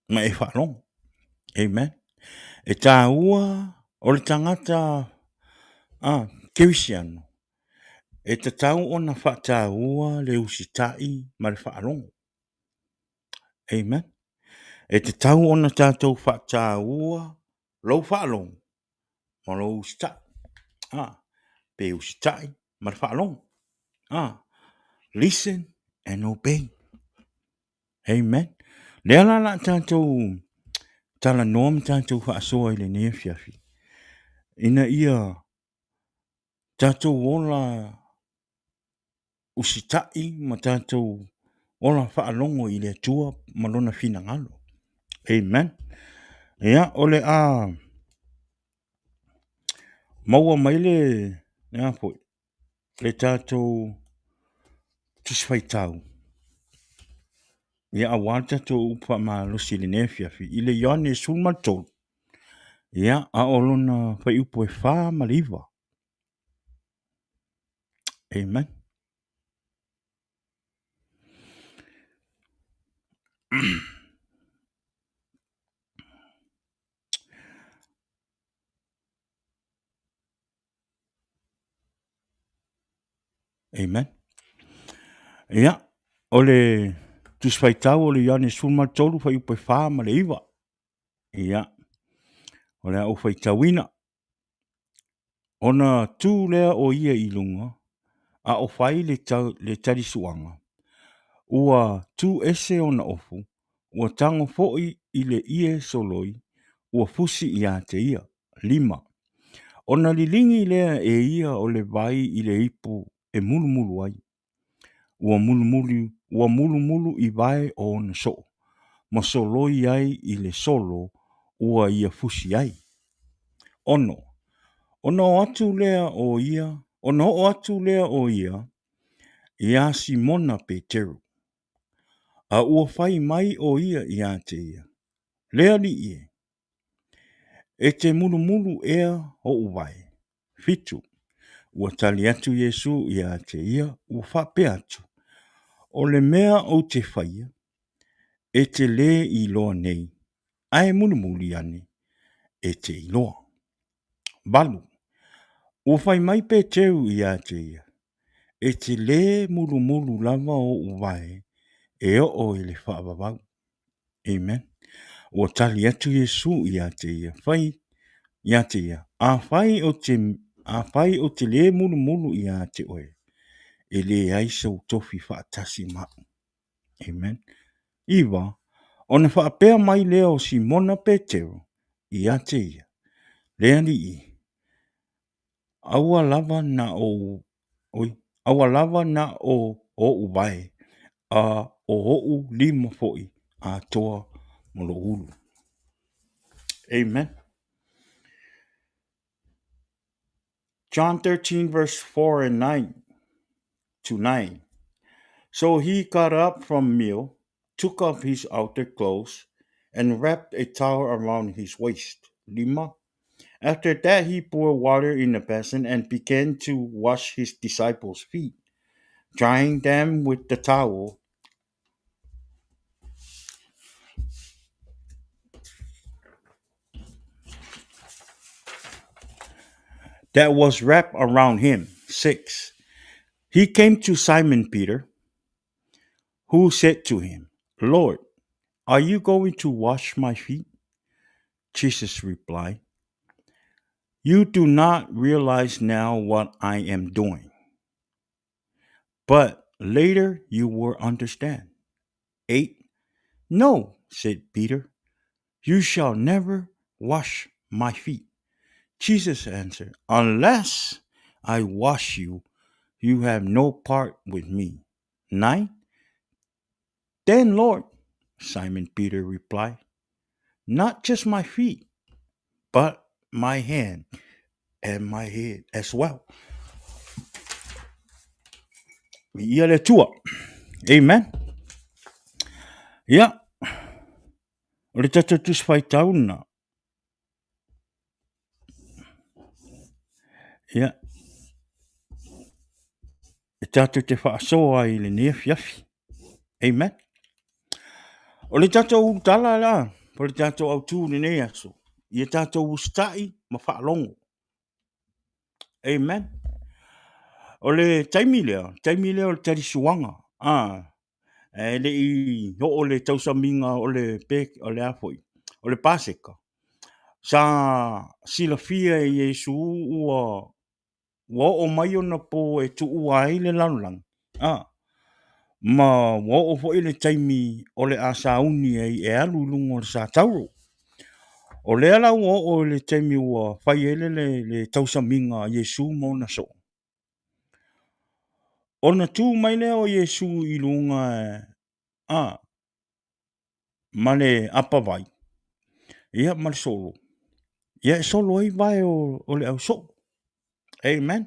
ma e faalogo. Amen. E taua o le tagata a kerisiano e tatau ona faataua le usitai ma le faalogo. Amen. E tatau ona tatou faataua lou faalogo ma lou usitai. Ah, pe usitai ma le faalogo. Ah, listen and obey. Amen. Lea la la tatou talanoa ma tatou faasoa i lenei afiafi, ina ia tatou ola. usitai ma tatou ola faalogo i le Atua ma lona finagalo. Amen. Ia, o le a maua mai le, le a foi, le tatou Tusi Faitau, ia aua le tatou upu faamalosi i lenei afiafi, i le Ioane 13, ia, a o lona fuaiupu e 4 ma le 9. Amen. Amen. Ia, o le Tusi Faitau o le Ioane 13, fuaiupu e 4 ma le 9. Ia, o le a ou faitauina. Ona tu lea o ia i luga, a o fai le, tau, le talisuaga, ua tu ese ona ofu, ua tago foi i le ie soloi, ua fusi ia te ia. 5. Ona liligi lea e ia o le vai i le ipu e mulumulu ai. Ua mulumulu, ua mulumulu i vae o ona soo, ma soloi ai i le solo ua ia fusi ai. 6. Ona o atu lea o ia, ona oo atu lea o ia iā Simona Peteru, a ua fai mai o ia iā te ia, Le Alii e, E te mulumulu ea oʻu vae? 7. Ua tali atu Iesu ia te ia, ua faapea atu, O le mea ou te faia, e te lē iloa nei, ae mulimuli ane e te iloa. 8. Ua fai mai Peteru ia te ia, E te lē mulumulu lava oʻu vae e oo i le faavavau. Amen. Ua tali atu Iesu ia te ia, fai ia te ia, afai ou te, afai ou te lē mulumulu ia te oe, e leai sou tofi faatasi ma au. Amen. 9, ona faapea mai lea o Simona Petero ia te ia, Le Alii, Aua lava na o, oi, aua lava na o oʻu vae, a o oʻu lima foi atoa ma lou ulu. Amen. John 13 verse 4 and 9 to 9. So he got up from meal, took off his outer clothes, and wrapped a towel around his waist. Lima. After that, he poured water in a basin and began to wash his disciples' feet, drying them with the towel that was wrapped around him. 6. He came to Simon Peter, who said to him, Lord, are you going to wash my feet? Jesus replied, You do not realize now what I am doing, but later you will understand. 8. No, said Peter, you shall never wash my feet. Jesus answered, Unless I wash you, you have no part with me. 9. Then, Lord, Simon Peter replied, Not just my feet, but my hand and my head as well. Ia le Atua. Amen. Ia, o le tatou Tusi Faitau lena. Ia, e tatou te faasoa ai i lenei afiafi. Amen. O le tatou ulutala la, o le tatou autu i lenei aso, ia tatou usitai ma faalogo. Amen. O le taimi lea, taimi lea o le talisuaga, a, e le i oo le tausamiga o le pe, o le a foi, o le Paseka, sa silafia e Iesu ua ua oo mai ona po e tuua ai le lalolagi, a, ma ua oo foi le taimi o le a sauni ai e alu i luga o le sa tauro. O lea la ua oo i le taimi ua fai ai le, le, le tausamiga a Iesu ma ona soo. Ona tu mai lea o Iesu i luga a ma le apavai, ia ma le solo, ia e solo ai vae o, o le ausoo. Amen.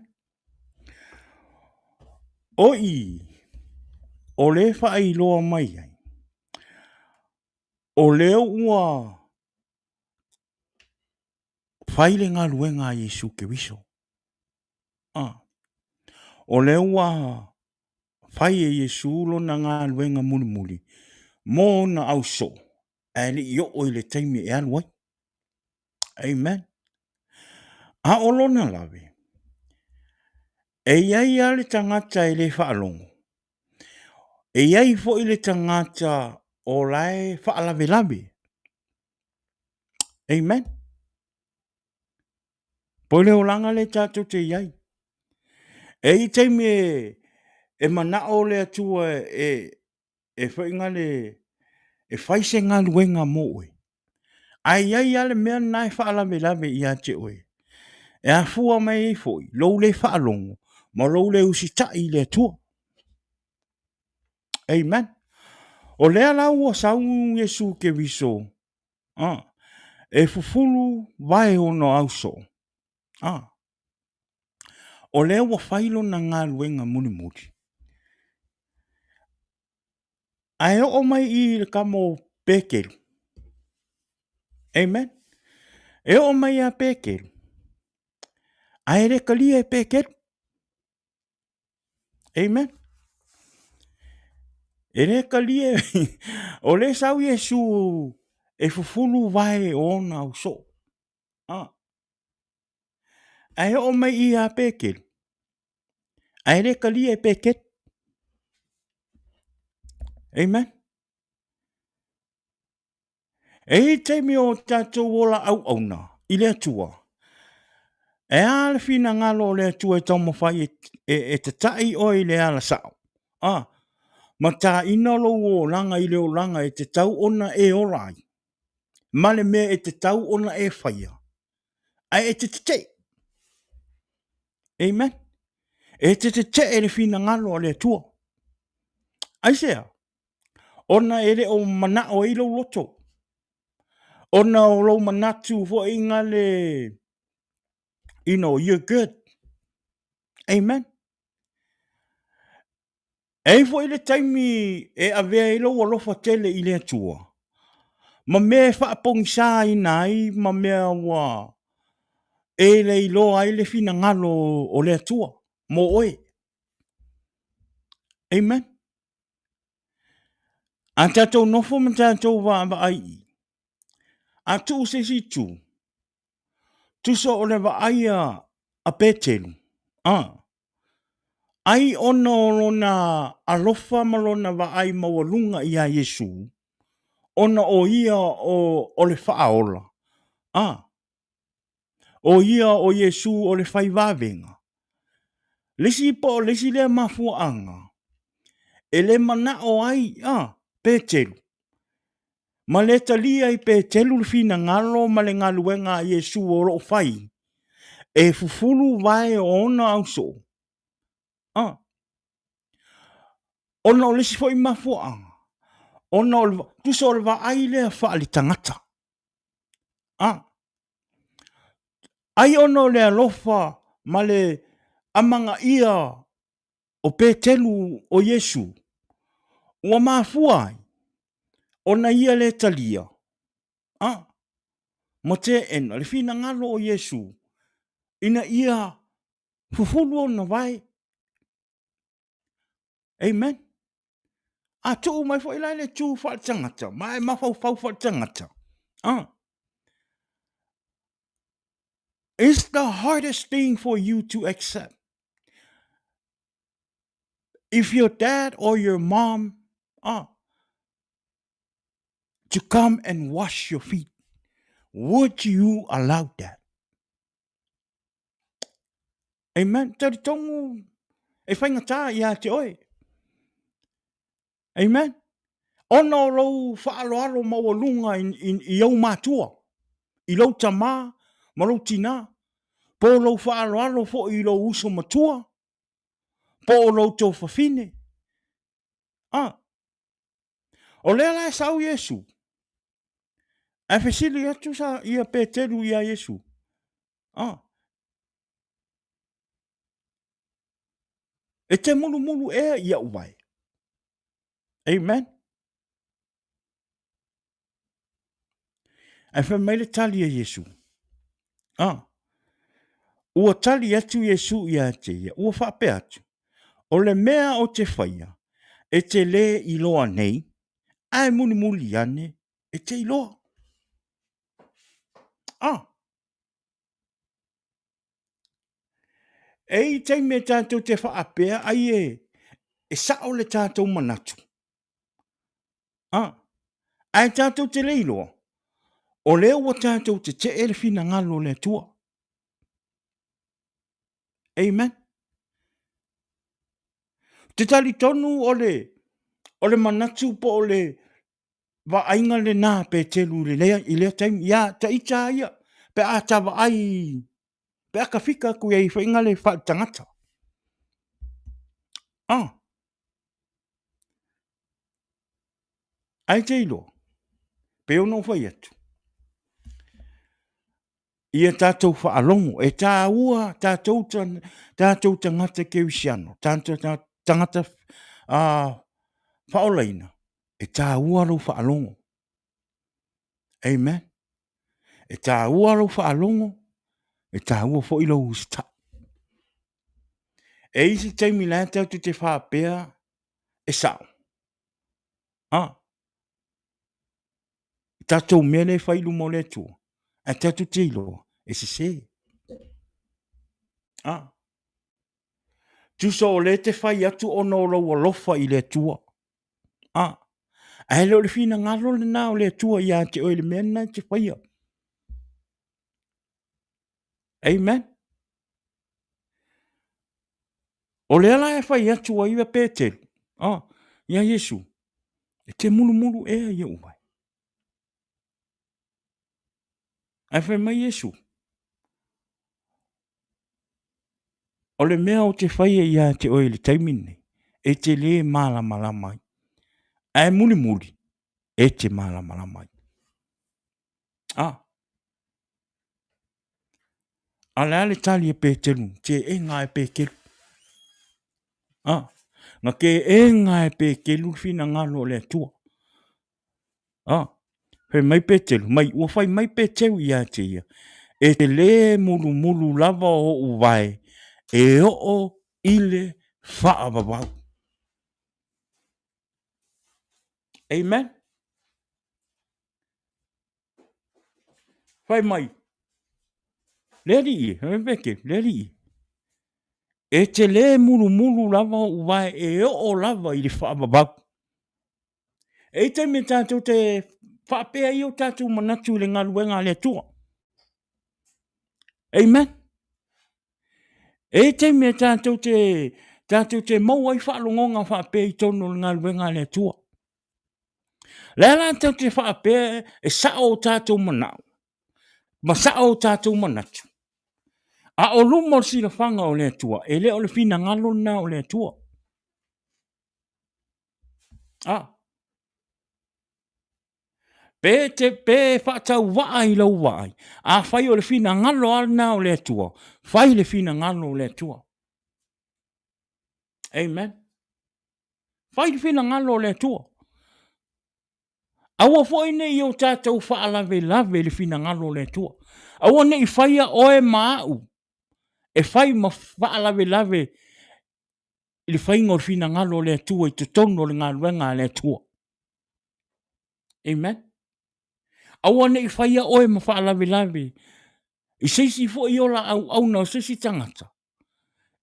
O i, o le faailoa mai ai, o lea ua fai le galuega a Iesu Keriso. Ah. O lea ua fai e Iesu lona galuega mulimuli mo ona ausoo, ae le i oo i le taimi e alu ai. Amen. A o lona lave, e i ai lava le tagata e le faalogo, e i ai foi le tagata o la e faalavelave. Amen. Po o le olaga lea tatou te i ai. E i ai taimi e, e manao le Atua e, e foi le, e fai se galuega mo oe. Ae i ai lava le mea lena e faalavelave ia te oe. E afua mai ai foi lou le faalogo ma lou le usitai i le Atua. Amen. O lea la ua sau Iesu Keriso ah, e fufulu vae ona ausoo. Ah, o lea ua fai lona galuega mulimuli. Ae oo mai i le tama o Peteru. Amen. E oo mai ia Peteru, ae le talia e Peteru. Amen. E le talia, o lea sau Iesu e fufulu vae o ona ausoo. Ah. Ae oo mai i ia Peteru, ae le talia e Peteru. Amen. E i ai taimi o tatou ola auauna i le Atua, e a le finagalo o le Atua e taumafai e, e, e tata'i oe i le ala sa'o, a, ma tāina lou olaga i le olaga e tatau ona e ola ai, ma le mea e tatau ona e faia, ae e te tete'e. Amen. E te tete'e le finagalo a le Atua. Aisea? Ona e le o manao ai lou loto. Ona o lou manatu foi nga le, you know, you're good. Amen. E i ai foi le taimi e avea ai lou alofa tele i le Atua, ma mea e faapogisaina ai ma mea ua e le iloa ai le finagalo o le Atua mo oe. Amen. A tatou nofo ma tatou vaavaai i, a tuu se isi itu, tusa o le vaai a Petelu, a, ai ona o lona alofa ma lona vaai maualuga iā Iesu, ona o ia o, o le Faaola, a, o ia o Iesu o le fai vavega. Le isi po o le isi lea mafuaaga e le manao ai a Petelu ma le talia i Petelu le finagalo ma le galuega a Iesu o lo o fai, e fufulu vae o ona ausoo. A. Ona o le isi foi mafuaaga, ona o le, tusa o le vaai lea faale-tagata. A. Ai ona o le alofa ma le amanaia o Petelu o Iesu, ua mafua ai ona ia le talia, a, ma teena le finagalo o Iesu ina ia fufulu ona vae. Amen. A tuu mai foi la le tu faaletagata, ma e mafaufau faaletagata. Ah. It's the hardest thing for you to accept. If your dad or your mom ah, to come and wash your feet, would you allow that? Amen. Talitonu e faigata ia te oe. Amen. Ona o lou faaaloalo maualuga i, i, i ou matua, i lou tamā ma lou tinā, po o lou faaaloalo foi i lou uso matua, Po o lo outou fafine. Ah. O lea la e sau Iesu. Ae fesili atu sa ia Peteru ia Iesu. Ah. E te mulumulu ea i au vae. Amen. Ae fai mai le tali a Iesu. Ah. Ua tali atu Iesu ia te ia, ua faapea atu, o le mea o te faia, e te lē iloa nei, ae mulimuli ane e te iloa. Ah. E i taimi e tātou te whaapea ai e, e sao le tātou manatu. Ah, ae tātou te leiloa, o lea ua tātou te tee le finagalo o le Atua. Amen. Te tali tonu o le, o le manatu po o le vaaiga lenā Peteru i lea, i lea taimi, ia ta ita a ia, pe a ta vaai, pe a tafika atu i ai whainga le whaatangata. Ah. Ai te iloa, pe ono whai atu. Ia tātou whaalogo, e tāua tātou, tātou tangata kerisiano, tātou tangata whaolaina, e tāua lou whaalogo. Amen. E tāua lou whaalogo, e tāua foi lou usitai. E isi taimi la tātou te whāpea e sao. Ah, Tātou mea lea e whai luma o le Atua. Ae tātou te iloa, e sesē. Ah. Tusa o le te whai atu ona o lou alofa i le Atua. Ah. Ae le o le finagalo lenā o le Atua ia te oe le mea lenā e te whaia. Amen. O lea la e whai atu ai a Peteru, ah, ia Iesu, e te mulumulu ea i ou vai. Ae whai mai Iesu, o le mea o te whai e ia te oe i le taimi nei, e te lē mālamalama ai. Ae mulimuli, e te mālamalama ai. Ah. A le a le tali e Peteru, te e ngā e Peteru. Ah. Na ke e ngā e Peteru whina ngalo o le atua. Ah. Whai mai Peteru, mai, ua whai mai Peteru i a te ia. E te lē mulumulu lava o ou vae, e oo i le whaavavau. Amen. Whai mai. Le alii e, he peke, le alii. E te lē mulumulu lava o uvae e oo lava i le whaavavau. E i taimi e tātou te whaapea i o tātou manatu i le galuega a le Atua. Amen. E i taimi e tātou te, tātou te mau ai whaalongonga whaapea i tonu o le galuega a le Atua. Le a tātou te whaapea e sao o tātou manao, ma sao o tātou manatu. A o luma o le silafanga o le Atua, e le o le finagalo lena o le Atua. A. Pe te pe whaatau waa i lau vaai, a whai o le finagalo a lena o le Atua, whai le finagalo o le Atua. Amen. Whai le finagalo o le Atua. Aua foi nei i o tātou whaalavelave le finagalo o le Atua. Aua nei whaia oe ma au e whai ma whaalavelave i le whainga o le finagalo o le Atua i totonu o le galuega a le Atua. Amen. Aua nei whaia oe ma whaalavelave i se isi foi ola auauna o se isi tangata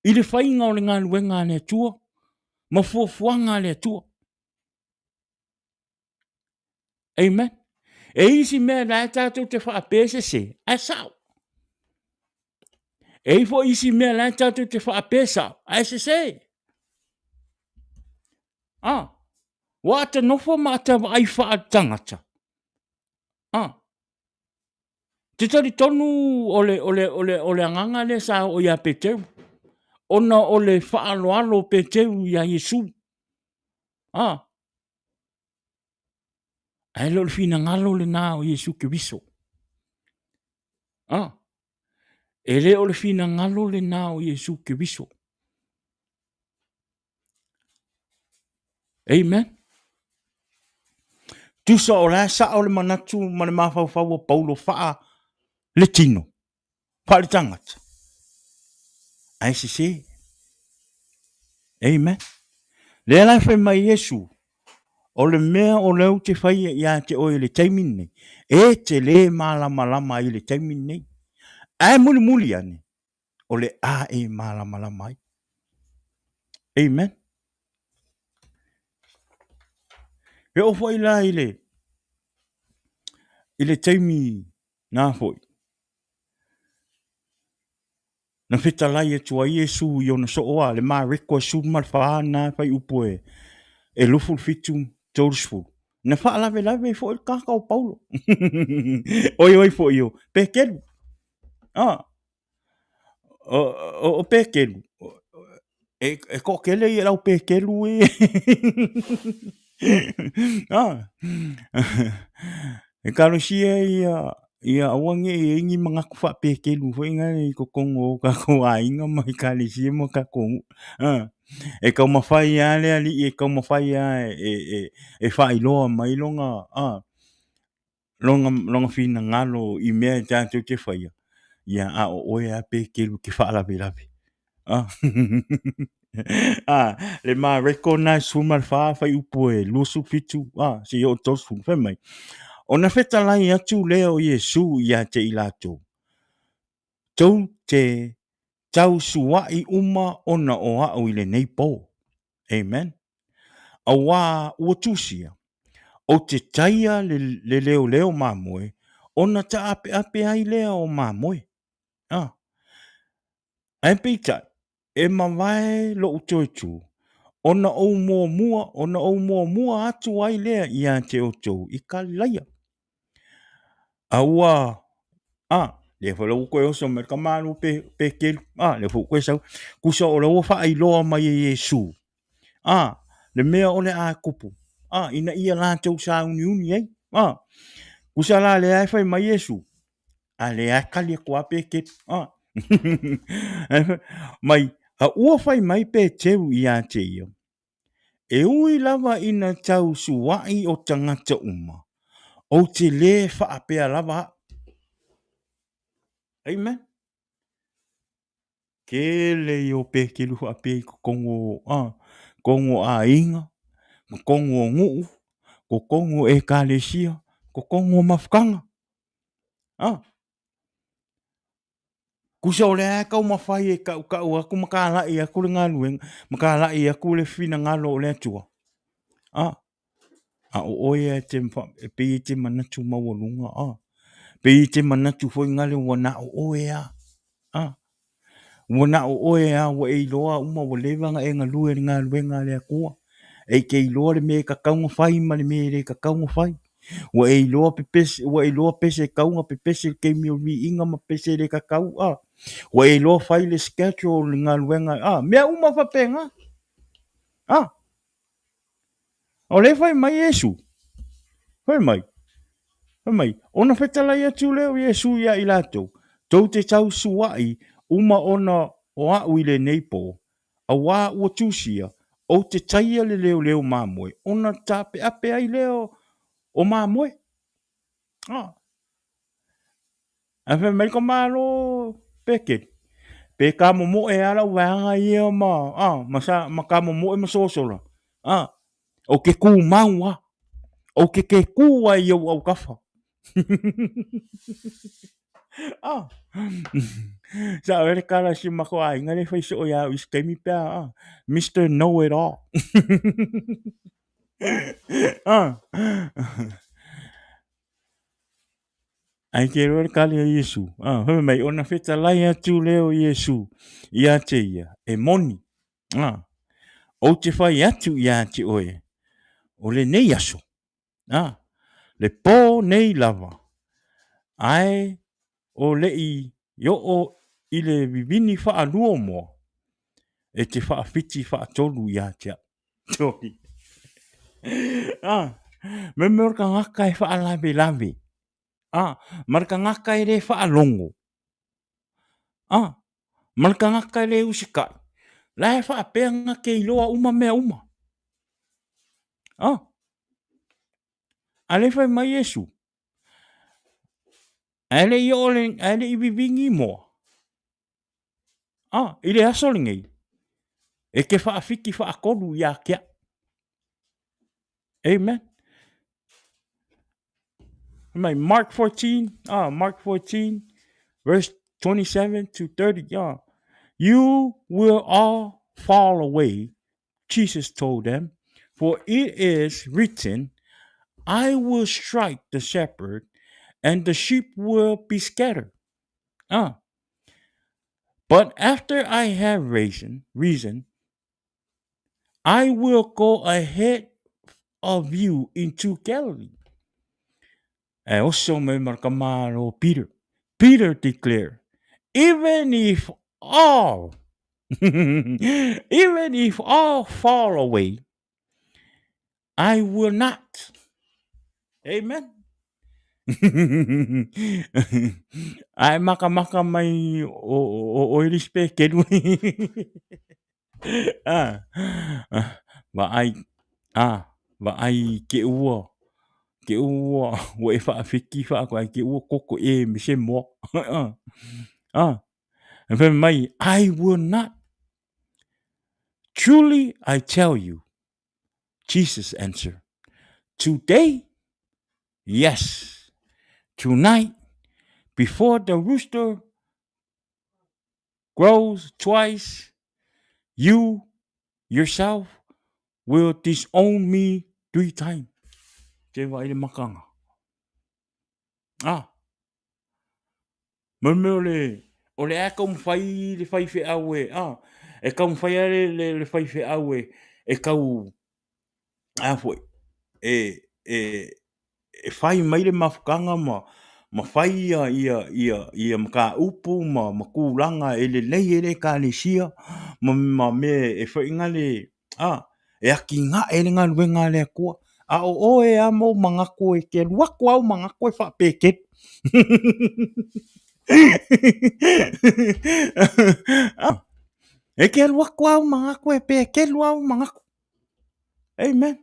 i le whainga o le galuega a le Atua ma fuafuaga a le Atua. Amen. E isi mea la e tātou te whaapea se se, ae sao. E i foi isi mea la e tātou te whaapea sao, ae se se. Ah, wa ata nofo ma ata vaai wha tangata. Ah, Te tari tonu o le, o le, o le, o le agaga lea sa oo ia Peteru. Ona o le faaaloalo o Peteru iā Iesu. A. Ae le o le finagalo lena o Iesu Keriso. A. E le o le finagalo lena o Iesu Keriso. Amen. Tusa o la e sao le manatu ma le mafaufau o Paulo faa le tino, faa le tagata. Ae sese. Amen. Lea la e fai mai Iesu, o le mea o lea ou te faia ia te oe i le taimi lenei, e te le malamalama ai i le taimi lenei. Ae mulimuli ane, o le a e malamalama ai. Amen. E oo foi la i le, i le taimi na foi, na fetalai atu ai Iesu i ona soo a le Mareko e 14 na fuaiupu e e 27 30. Na faalavelave ai foi le kaka o Paulo. Oi oi foi o Pekelu. Ah, o Pekelu, e toatele ia lau Pekelu e. Ah, Ekalesia ia ia aua ne i ai ni manatu faapekelu foi na i totonu o tatou aiga ma ekalesia ma tatou nuu. Ah, e taumafai lava le alii e taumafai lava e faailoa mai lona ah lona, lona finagalo i mea e tatou te faia, ia a o oe lava Petelu e te faalavelave. Ah. ah, le Mareko na e 14 fuaiupu e 27, ah, seia oo i le 30, fai mai, ona fetalai atu lea o Iesu ia te i latou, tou te tausua'i uma ona o a'u i lenei po. Amen. Auā ua tusia, ou te taia le, le leoleo mamoe, ona taapeape ai lea o mamoe. Ah. Ae peitai, e mavae lo'u toe tu, ona ou muamua, ona ou muamua atu ai lea ia te outou i Kalilaia. A ua, a, lea foi la ua toe oso mai le tama pe, Petelu, a, lea foi ua toe sau. Tusa o lea ua faailoa mai e Iesu, a, le mea o le a tupu, a, ina ia latou sauniuni ai, a. Tusa la lea e fai mai Iesu, a lea e kali atu lava Petelu, a. Mai, a ua fai mai Peteru ia te ia, E ui lava ina tausua'i o tagata uma, ou te lē faapea lava a'u. Amen. Tele ia o Petelu faapea i totonu o, a, totonu o aiga, totonu o nuu, totonu o ekalesia, totonu o mafutaga. A. Tusa o lea e taumafai e tautau atu ma talai atu le galuega, ma talai atu le finagalo o le Atua. A, a o oe e te, e pei e te manatu maualuga, a, pei e te manatu foi nale ua na o oe a, a, ua na o oe a ua e iloa uma ua leva ona e galue i le galuega a le Atua. E te iloa le mea e tatau ona fai ma le mea e le tatau ona fai. Ua e iloa pepese, ua e iloa pese e tatau ona pepese i le taimi o le viiga ma pese e le tatau, a. Ua e iloa fai le schedule o le galuega, a, mea uma faapena, a. O lea e fai mai Iesu, fai mai, fai mai, ona fetalai atu lea o Iesu ia i latou, tou te tausua'i uma ona o a'u i lenei po, auā ua tusia, ou te taia le leoleo mamoe, ona taapeape ai lea o mamoe. Ah. Ae fai mai ka Malo Pekeli, pe kamomoe lava lau vaega ia ma, ah, ma, sa, ma kamomoe ma sosola, ah, ou te tumau lava, ou te ke kū ai i ou autafa. Ah. Sa oe le kala si matou aiga le fai soo ia au i se taimi pe a, ah, Mister Know It All. Ah. Ae ke iloa le kali a Iesu, ah, fai mai, ona fetalai atu lea o Iesu ia te ia, e moni, ah, ou te fai atu ia te oe, o lenei aso, ah, le pō nei lava, ae o leʻi oo i le vivini faalua o moa. E te faawhiti whaatolu ia te au. Sorry. Ah, me mea o le kangaka e whaalawelawe. Ah, ma le kangaka e le whaalongo. Ah, ma le kangaka e le usikai. La e whaapeanga ke iloa uma mea uma. Ah, a le whai mai Iesu. Ae le i oo le, ae le i vivingi moa. Ah, i le aso lenei, e ke whaawhiti whaakolu i a kia. Amen. Mai Mark 14, ah, Mark 14, verse 27 to 30. Ah. You will all fall away, Jesus told them, for it is written, I will strike the shepherd, and the sheep will be scattered. Ah. But after I have risen, risen, I will go ahead of you into Galilee. And also me Peter. Peter declared, even if all, even if all fall away, I will not. Amen. Ae makamaka mai o, o, o Elis Pekelu. ah, ah, vaai, ah, vaai ke ua, ke ua, ua e whaawhiti whaako ai ke ua koko e me se moa. ah, ah, e whai mai, I will not. Truly I tell you, Jesus answered, Today, yes, tonight, before the rooster crows twice, you yourself will disown me three times. Te wai le makanga. Ah. Mo mea o le, o le a kaumawhai le whai wheau e, ah, e kaumawhai a le, le, le whai wheau e, e kau, a foi, e, e, e whai mai le mafukanga ma, ma whai ia, ia, ia, ia mataupu ma, ma kūlanga e lelei e le ekalesia, ma, ma mea e whainga le, a, e aki nga'e le galuega a le Atua, a o oe a ma ou manatu e te alu atu a ou manatu e faapekelu. E te alu atu a ou manatu e pekelu a ou manatu. Amen.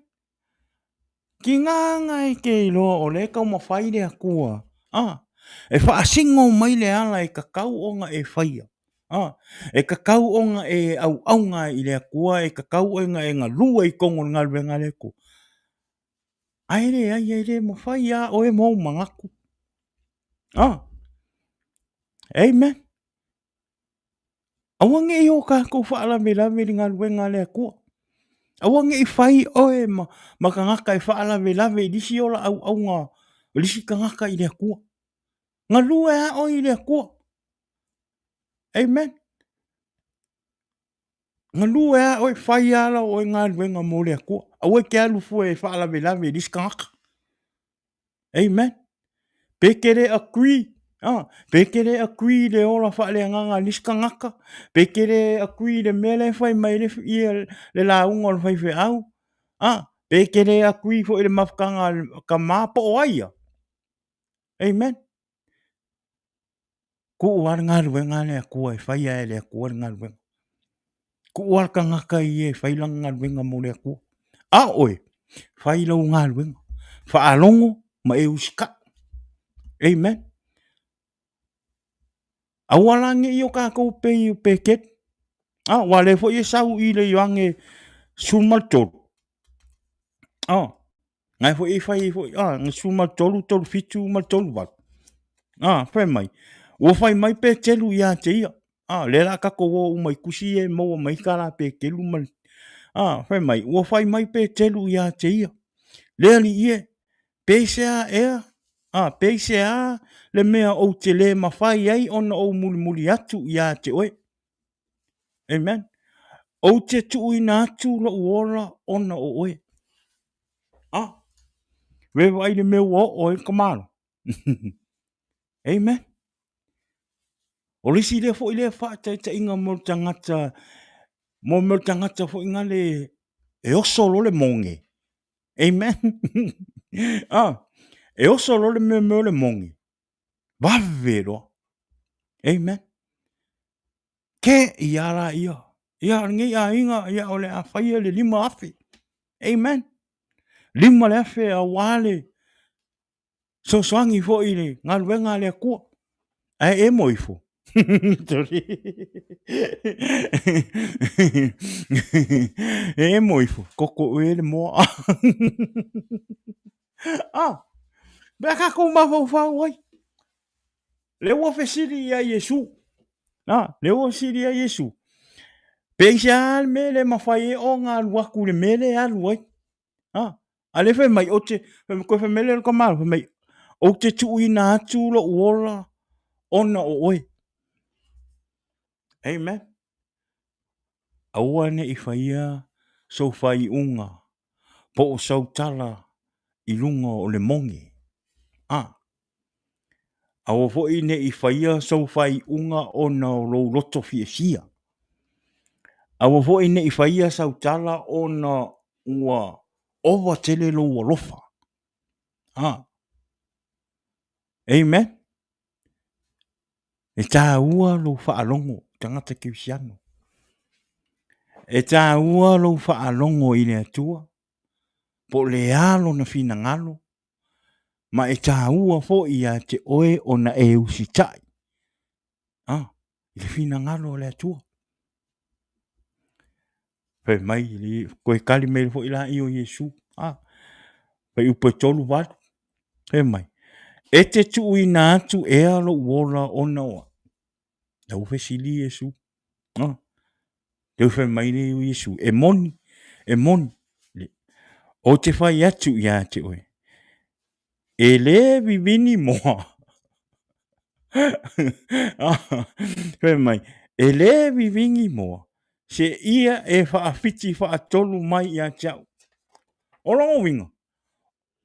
Ki ngā anga e te iloa o le taumawhai le Atua, a, e whaasino mai le ala e kakau ona e whaia, a, e kakau ona e auaunga i le Atua, e kakau ona e ngalua i tonu o le galuega a le Atua. Ae leai e le mawhai a oe ma ou manatu. A, amen. Aua ne i o kākou whaalawelawe i le galuega a le Atua. Aua ne i whai oe ma, ma kangaka e whaalawelawe i lisi o la auaunga o lisi kangaka i le Atua. Galue a oe i le Atua. Amen. Galue a oe, whai a la oe galuega mo le Atua. Aua ke alu fua e whaalawelawe i lisi kangaka. Amen. Pe ke le agree, ah, pe ke le agree le ola faaleagaga a nisi tagata, pe ke le agree le mea lea e fai mai le ia le lauga o le faifeau, ah, pe ke le agree foi i le mafutaga a le tama po o ai ia. Amen. Kuu lava le galuega a le Atua e fai lava e le Atua le galuega. Kuu lava le tagata ia e fai lana galuega mo le Atua. A o oe, fai lau galuega, faalogo ma e usikai. Amen. Aua la ne i o kākou pei o Pekelu. A, ua le foi e sau i le Ioane 13. A, Ngai foi i fai foi, ah, nga 13, 37 ma le 38. Ah, fai mai. Ua fai mai Petelu ia te ia. Ah, le la kakou o uma i kusi e maua mai ka la Petelu ma le... Ah, fai mai, ua fai mai Petelu ia te ia. Le ali ie, peisea ea, ah, peisea le mea ou te le mawhai ai ona ou mulimuli atu ia te oe. Amen. Ou te tuuina atu lou ola ona o oe. Ah, ve vaai le mea ua oo ai ka malo. Amen. O le isi lea foi lea faataitaiga mo le tagata. Mo mea o le tagata foi nale e oso loa le moge. Amen. Ah, e oso loa le mea mea o le moge. Vave loa. Amen. Ke ia la ia. Ia, o lenei aiga, ia, o le a faia le 5,000. Amen. 5,000 aua le fesoasoani foi i le galuega a le Atua. Ae e mo ifo. E mo ifo, koko ue le moa. Ah, pe a kākou mafaufau ai. Le ua fesili ia Iesu. Ah, le ua fesili ia Iesu. Pe aisea le mea le mafai e ona alu atu i le mea lea e alu ai. Ah, a lea fai mai, ou te, koe fai mai lea o le tamaloa, fai mai, ou te tuuina atu lou ola ona o oe. Amen. Aua ne i faia sou faaiuga po o sau tala i luga o le moge. Ah, Aua foi ne i faia sou faaiuga ona o lou loto fiafia. Aua foi ne i faia sau tala ona ua ova tele lou alofa. Ah. Amen. E tāua lou faalogo, tagata kerisiano. E tāua lou faalogo i le Atua, po o le a lona finagalo, ma e tāua foi ia te oe ona e usitai ah, i le finagalo o le Atua. Fai mai, koe kali mai foi la i o Iesu, ah, fai upu e 3:8, fai mai, e te tuuina atu ea lou ola ona o au. Lau fesili Iesu, ah, Leu fai mai lea o Iesu, e moni, e moni, ou te fai atu ia te oe, e lē vivini moa. Fai mai, e lē vivini moa, se ia e faafiti faatolu mai ia te au. O lona uiga,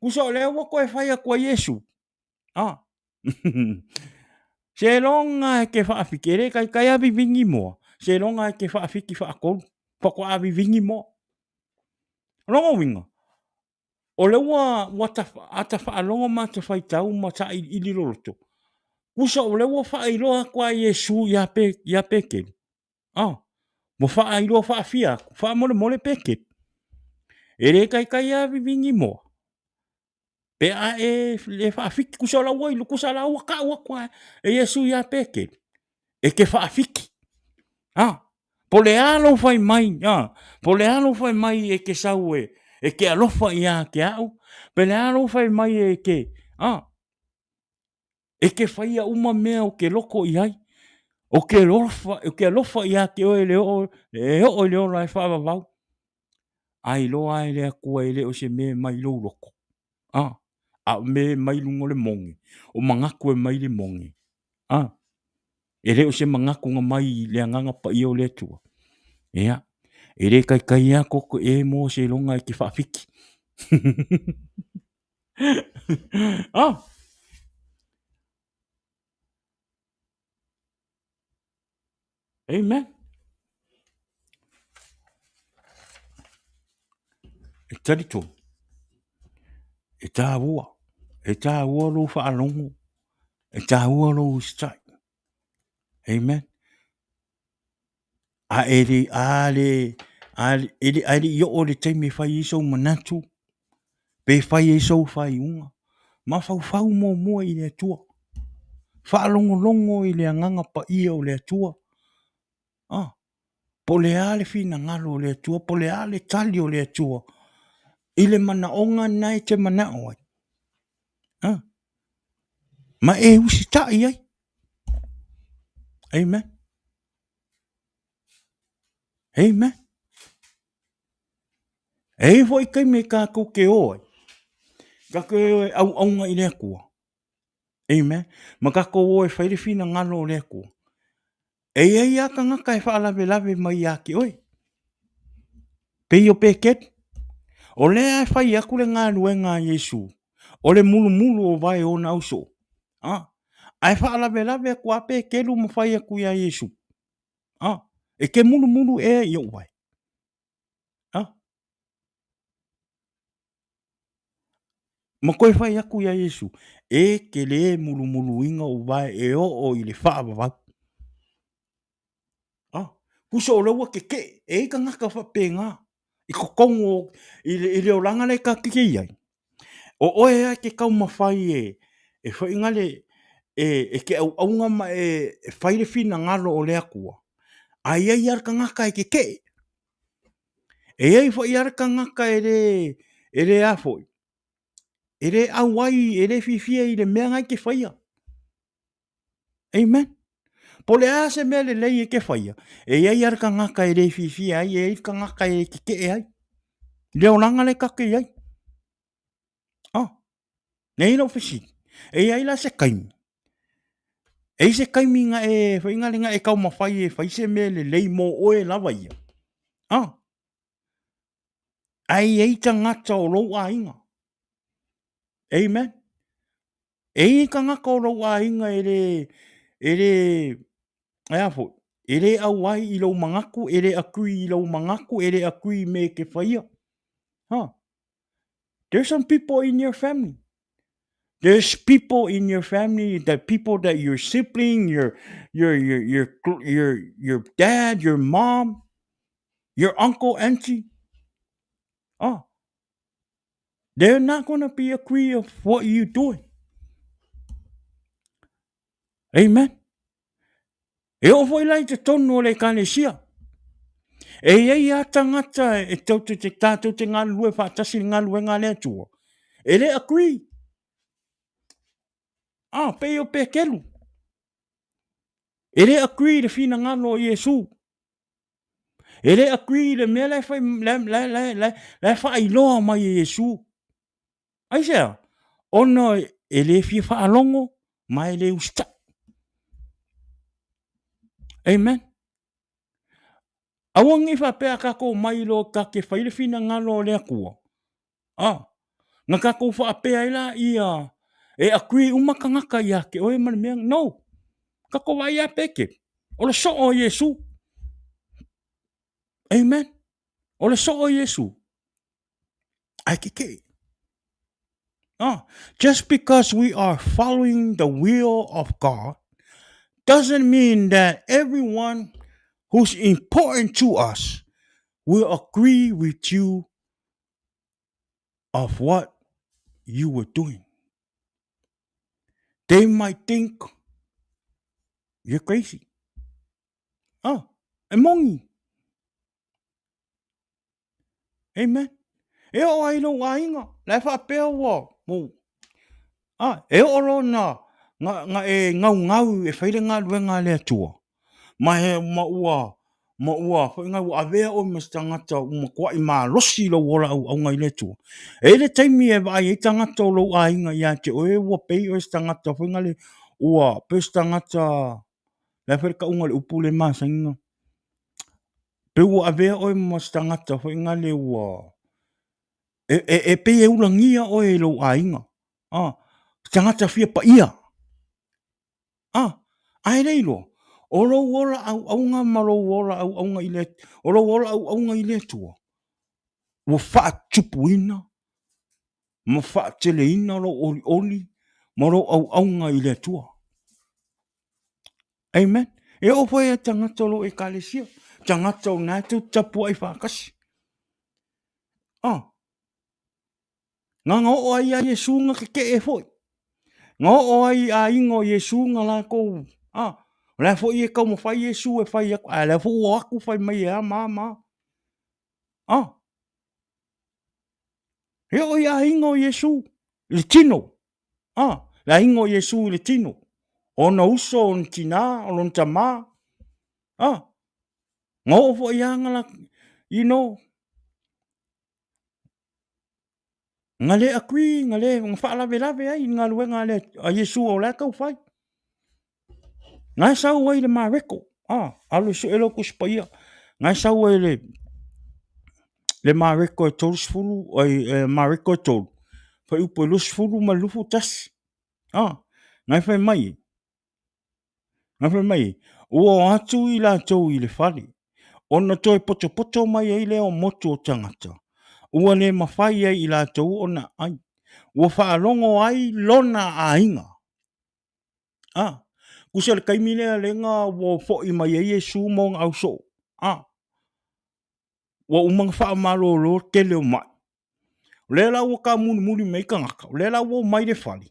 tusa o lea ua toe fai atu ai Iesu, Ah. Seiloga e te faafiki, e le taitai a vivini moa, seiloga e te faafiki faatolu, faatoa vivini moa. O lona uiga, o lea ua, ua ta, a ta faalogo ma ta faitau ma sailiili loloto, tusa o lea ua faailoa atu a Iesu ia Pe, ia Petelu, ah, ua faailoa faafia atu, faamolemole Petelu. E le taitai a vivini moa, Pe a e le faafiki, tusa o la ua iloa, tusa o la ua tau atu lava e Iesu ia Petelu, e te faafiki. A, po o le a lou fai mai, a, po o le a lou fai mai e te sau e, e te alofa ia te au, pe le a lou fai mai e te, a, e te faia uma mea ou te loko i ai, ou te alofa, ou te alofa ia te oe le oo, e oo i le ola e faavavau. A iloa lava e le Atua e le o se mea e mai lou loto, a, a o mea e mai luga o le moge, o manatu e mai le moge, a, e le o se manatu na mai i le Agaga Paia o le Atua. Ia, e le taitai lava koko e mo seiloga e te faafiki. Ah! Amen. E talitonu, e tāua, e tāua lou faalogo, e tāua lou usitai. Amen. A e le, a le, a le, e le, a e le i oo i le taimi e fai ai sou manatu, pe fai ai sou faaiuga, mafaufau muamua i le Atua. Faalogologo i le Agaga Paia o le Atua. Ah, po o le a le finagalo o le Atua, po o le a le tali o le Atua i le manaoga lena e te manao ai. Ah, ma e usitai ai. Amen. Amen. E i ai foi taimi e kātou te o ai, kātou e o e auauna i le Atua. Amen. Ma kātou o e fai le finagalo o le Atua. E i ai lava tagata e faalavelave mai ia te oe. Pei o Petelu. O lea e fai atu le galuega a Iesu, o le mulumulu o vae o ona ausoo. Ah, ae faalavelave atu lava Petelu ma fai atu ia Iesu. Ah, e te mulumulu ea i ou vae. Ma toe fai aku iā Iesu, E te lē mulumuluina ou vae e oo i le faavavau. Ah, tusa o lea ua kekeʻe, e i ai tagata faapena i totonu o, i le, i le olaga lea tatou te i ai. O oe lava e te taumafai e, e foi e, e te auauna ma e fai le finagalo o le Atua, ae i ai lava le tagata e kekeʻe. E i ai foi lava le tagata e le, e le a foi, e le auai, e le fiafia i le mea na e te faia. Amen. Po o le a se mea lelei e te faia, e i ai lava le tagata e le fiafia ai, e i ai le tagata e tetee ai. Le olaga lea tatou te i ai. Oh, nei lou fesili. E i ai la se taimi. E i se taimi na e whainga le na e taumafai e whai se mea lelei mō oe lava ia. Ah. Ae i ai tagata o lou aiga. Amen. E i ai tagata o lou aiga e le, e le, e a foi, e le auai i lou manatu, e le agree i lou manatu, e le agree i mea e te faia. Ha. There's some people in your family. There's people in your family, that people that your sibling, your your your your your your dad, your mom, your uncle, auntie. Oh. They're not going to be agree of what you doing. Amen. E oo foi la i totonu o le Ekalesia. E i ai a tagata e tau te, te tātou te galulue faatasi i le galuega a le Atua. E le agree. Ah, pei o Pekelu. E le agree i le finagalo o Iesu. E le agree i le mea la e fai, la, la, la, la, la e faailoa mai e Iesu. Aisea? Ona e le fia faalogo ma e le usitai. Amen. Aua nei faapea a tatou mai loa ta te fai le finagalo o le Atua. Ah, na tatou faapea ai la ia e agree uma tagata ia te oe ma le mea. No. Tatou vaai ia Peke. O le soo o Iesu. Amen. O le soo o Iesu. Ae kekeʻe. Ah, just because we are following the will of God doesn't mean that everyone who's important to us will agree with you of what you were doing. They might think you're crazy. Oh, e moni. Amen. E oo ai lou aiga, la e faapea ua, ua, ah, e oo loa na, na, na e gaugau e fai le galuega a le Atua, ma he, ma ua, ma ua, foi na ua avea oe ma se tagata ua matuai malosi lou ola auauna i le Atua. E i ai le taimi e vaai ai tagata o lou aiga ia te oe ua pei oe se tagata foi na le, ua pei o se tagata, le a foi le tauga o le upu lea e masani na, Pei ua avea oe ma se tagata foi nale ua e, e, e pei e ulagia oe i lou aiga. Ah, tagata fia paia. Ah, ae le iloa, o lou ola auauna ma lou ola auauna i le, o lou ola auauna i le Atua, ua faatupuina ma faateleina lou olioli ma lou auauna i le Atua. Amen. E oo foi a tagata o lou ekalesia, tagata o na e tou tapuai faatasi. Ah. Nga oo ai ia Iesu nga keke'e foi. Nga oo ai i aiga o Iesu nga lakou, ah, o la foi e taumafai Iesu e fai atu, ae o la foi ua o atu fai mai e a ma a ma a. Ah. E oo i aiga o Iesu, i le tino. Ah, le aiga o Iesu i le tino. O ona uso, o ona tinā, o lona tamā. Ah, nga oo foi ia nga la, you know, nga le agree, nga le, nga faalavelave ai i galuega a le, a Iesu o la e tau fai. Nga e sau ai le Mareko. Ah, alu e sue lou Tusi Paia. Nga e sau ai le, le Mareko e 30, ai, e Mareko e 3, fuaiupu e 20 ma le 21. Ah, nga e fai mai, nga e fai mai, ua o atu i latou i le fale, ona toe potopoto mai ai lea o motu o tagata, ua le mafai ai i latou ona ai. ua faalogo ai lona aiga. A, kusa le taimi lea lena ua foi mai ai Iesu ma ona ausoo. A, ua uma ona faamalolo le tele o mai. O lea la ua taamulimuli mai ai tagata, o lea la ua omai i le fale,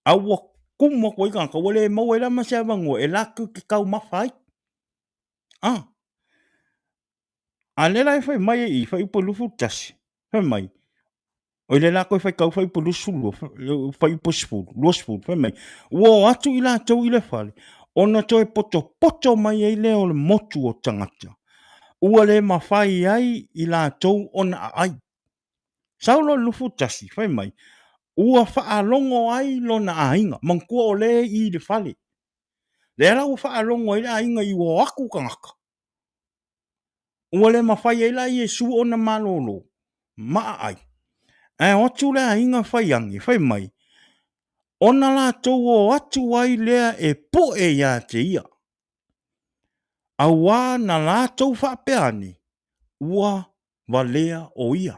a ua tumu atu ai tagata, ua le maua ai la ma se avanoa e latou te taumafa ai. A, a lea la e fai mai i i, fuaiupu 21, fai mai, o lea la toe faitau fuaiupu 22, fuaiupu 10, 20, fai mai, ua o atu i latou i le fale, ona toe potopoto mai ai lea o le motu o tagata, ua le mafai ai i latou ona aai. Sau loa le 21, fai mai, ua faalogo ai lona aiga, manatua o lea e i i le fale, lea la ua faalogo ai le aiga i ua o atu tagata, ua le mafai ai la Iesu ona malolo ma aai, ae o atu le aiga fai ane, fai mai, ona latou o atu ai lea e pue ia te ia, auā na latou faapea ane, ua valea o ia.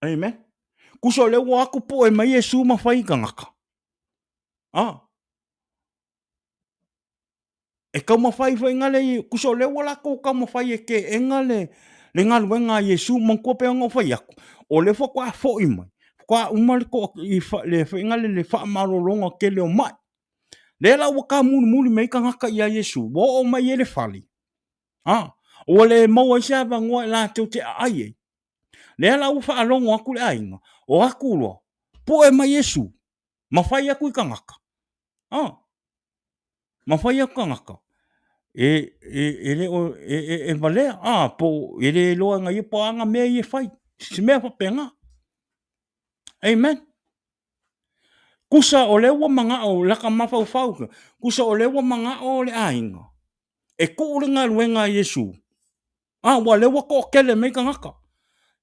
Amen. Kusa o lea ua o atu pue mai Iesu ma fai i tagata. Ah. E taumafai foi na le, kusa o lea ua latou taumafai e teena le, le galuega a Iesu. Manatua pei ona ou fai atu, o lea faatoa foi mai, faatoa uma le, to, i, le, foi na le, le faamalologa tele o mai. Lea la ua tamulimuli mai ai tagata ia Iesu, ua oo mai ai le fale, a, ua le maua ai se avanoa e latou te aai ai. Lea la ua faalogo atu le aiga, o atu loa, pue mai Iesu, ma fai atu i tagata, a, ma fai atu tagata, e, e, e le o, e, e, e valea, a, po, e le iloa e ia po o a ana mea ia e fai, se mea faapena. Amen. Kusa o lea ua manao laka mafaufau, kusa o lea ua manao le aiga e tuu le galuega a Iesu. A, ua lea ua toatele mai tagata.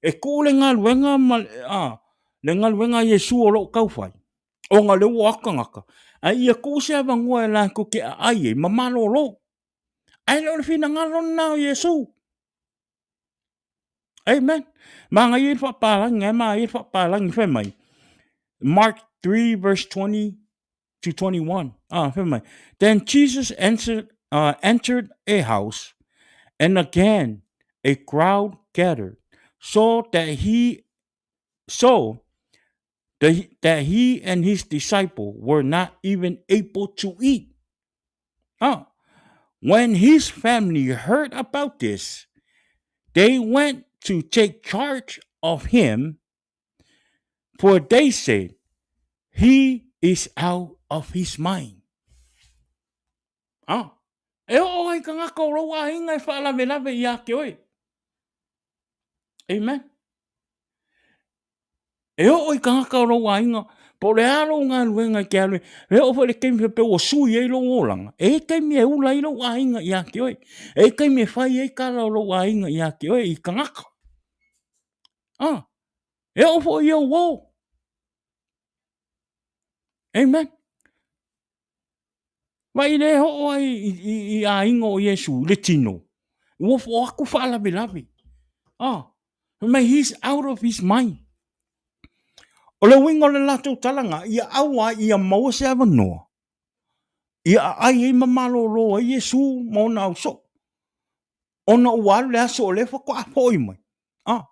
E tuu le galuega ma a, le galuega a Iesu o lo o tau fai, ona o lea ua o atu tagata, ae ia tuu se avanoa e latou te aai ai ma malolo. Ae le o le finagalo lena o Iesu. Amen. Manaia le faapalagi, ae manaia le faapalagi fai mai. Mark 3 verse 20 to 21. Ah, fai mai. Then Jesus entered, entered a house, and again a crowd gathered, so that he so the, that he and his disciple were not even able to eat. Ah, when his family heard about this, they went to take charge of him, for they said, He is out of his mind. Ah, e oo ai tagata o lou aiga e faalavelave ia te oe. Amen. E oo i tagata o lou aiga, po o le a lou galuega e te alu ai, e oo foi i le taimi faapea ua sui ai lou olaga, e i ai taimi e ula ai lou aiga ia te oe. E i ai taimi e fai ai tala o lou aiga ia te oe i tagata. Ah, e oo foi i ou uo. Amen. Vaai le oo ai i, i, i aiga o Iesu i le tino. Ua o atu faalavelave. Ah, mai he's out of his mind. O le uiga o le latou talaga, ia aua ai ia maua se avanoa, ia aai ai ma malolo ai Iesu ma ona ausoo. Ona ua alu le aso o lea faatoa foi mai. Ah.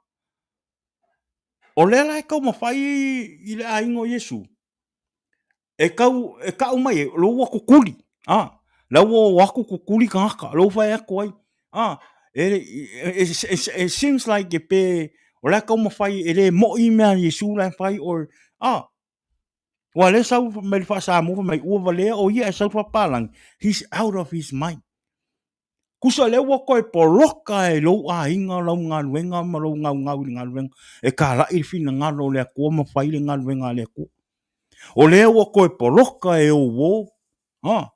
O lea la e taumafai i le aiga o Iesu, e tau e kau mai ai, lo ua kukuli, a, la ua o atu kukuli tagata, lo fai atu ai, a, e, e, e, it seems like e pe, o la e taumafai e le moi mea a Iesu la e fai or, a, ua le sau mai le faa-Samoa fai mai ua valea o ia e sau faapalagi, he's out of his mind. Kusa lea ua toe poloka e lou aiga lau galuega ma lou gaugau i le galuega e kalai le finagalo o le Atua ma fai le galuega a le Atua. O lea ua toe poloka e ou uo, ha?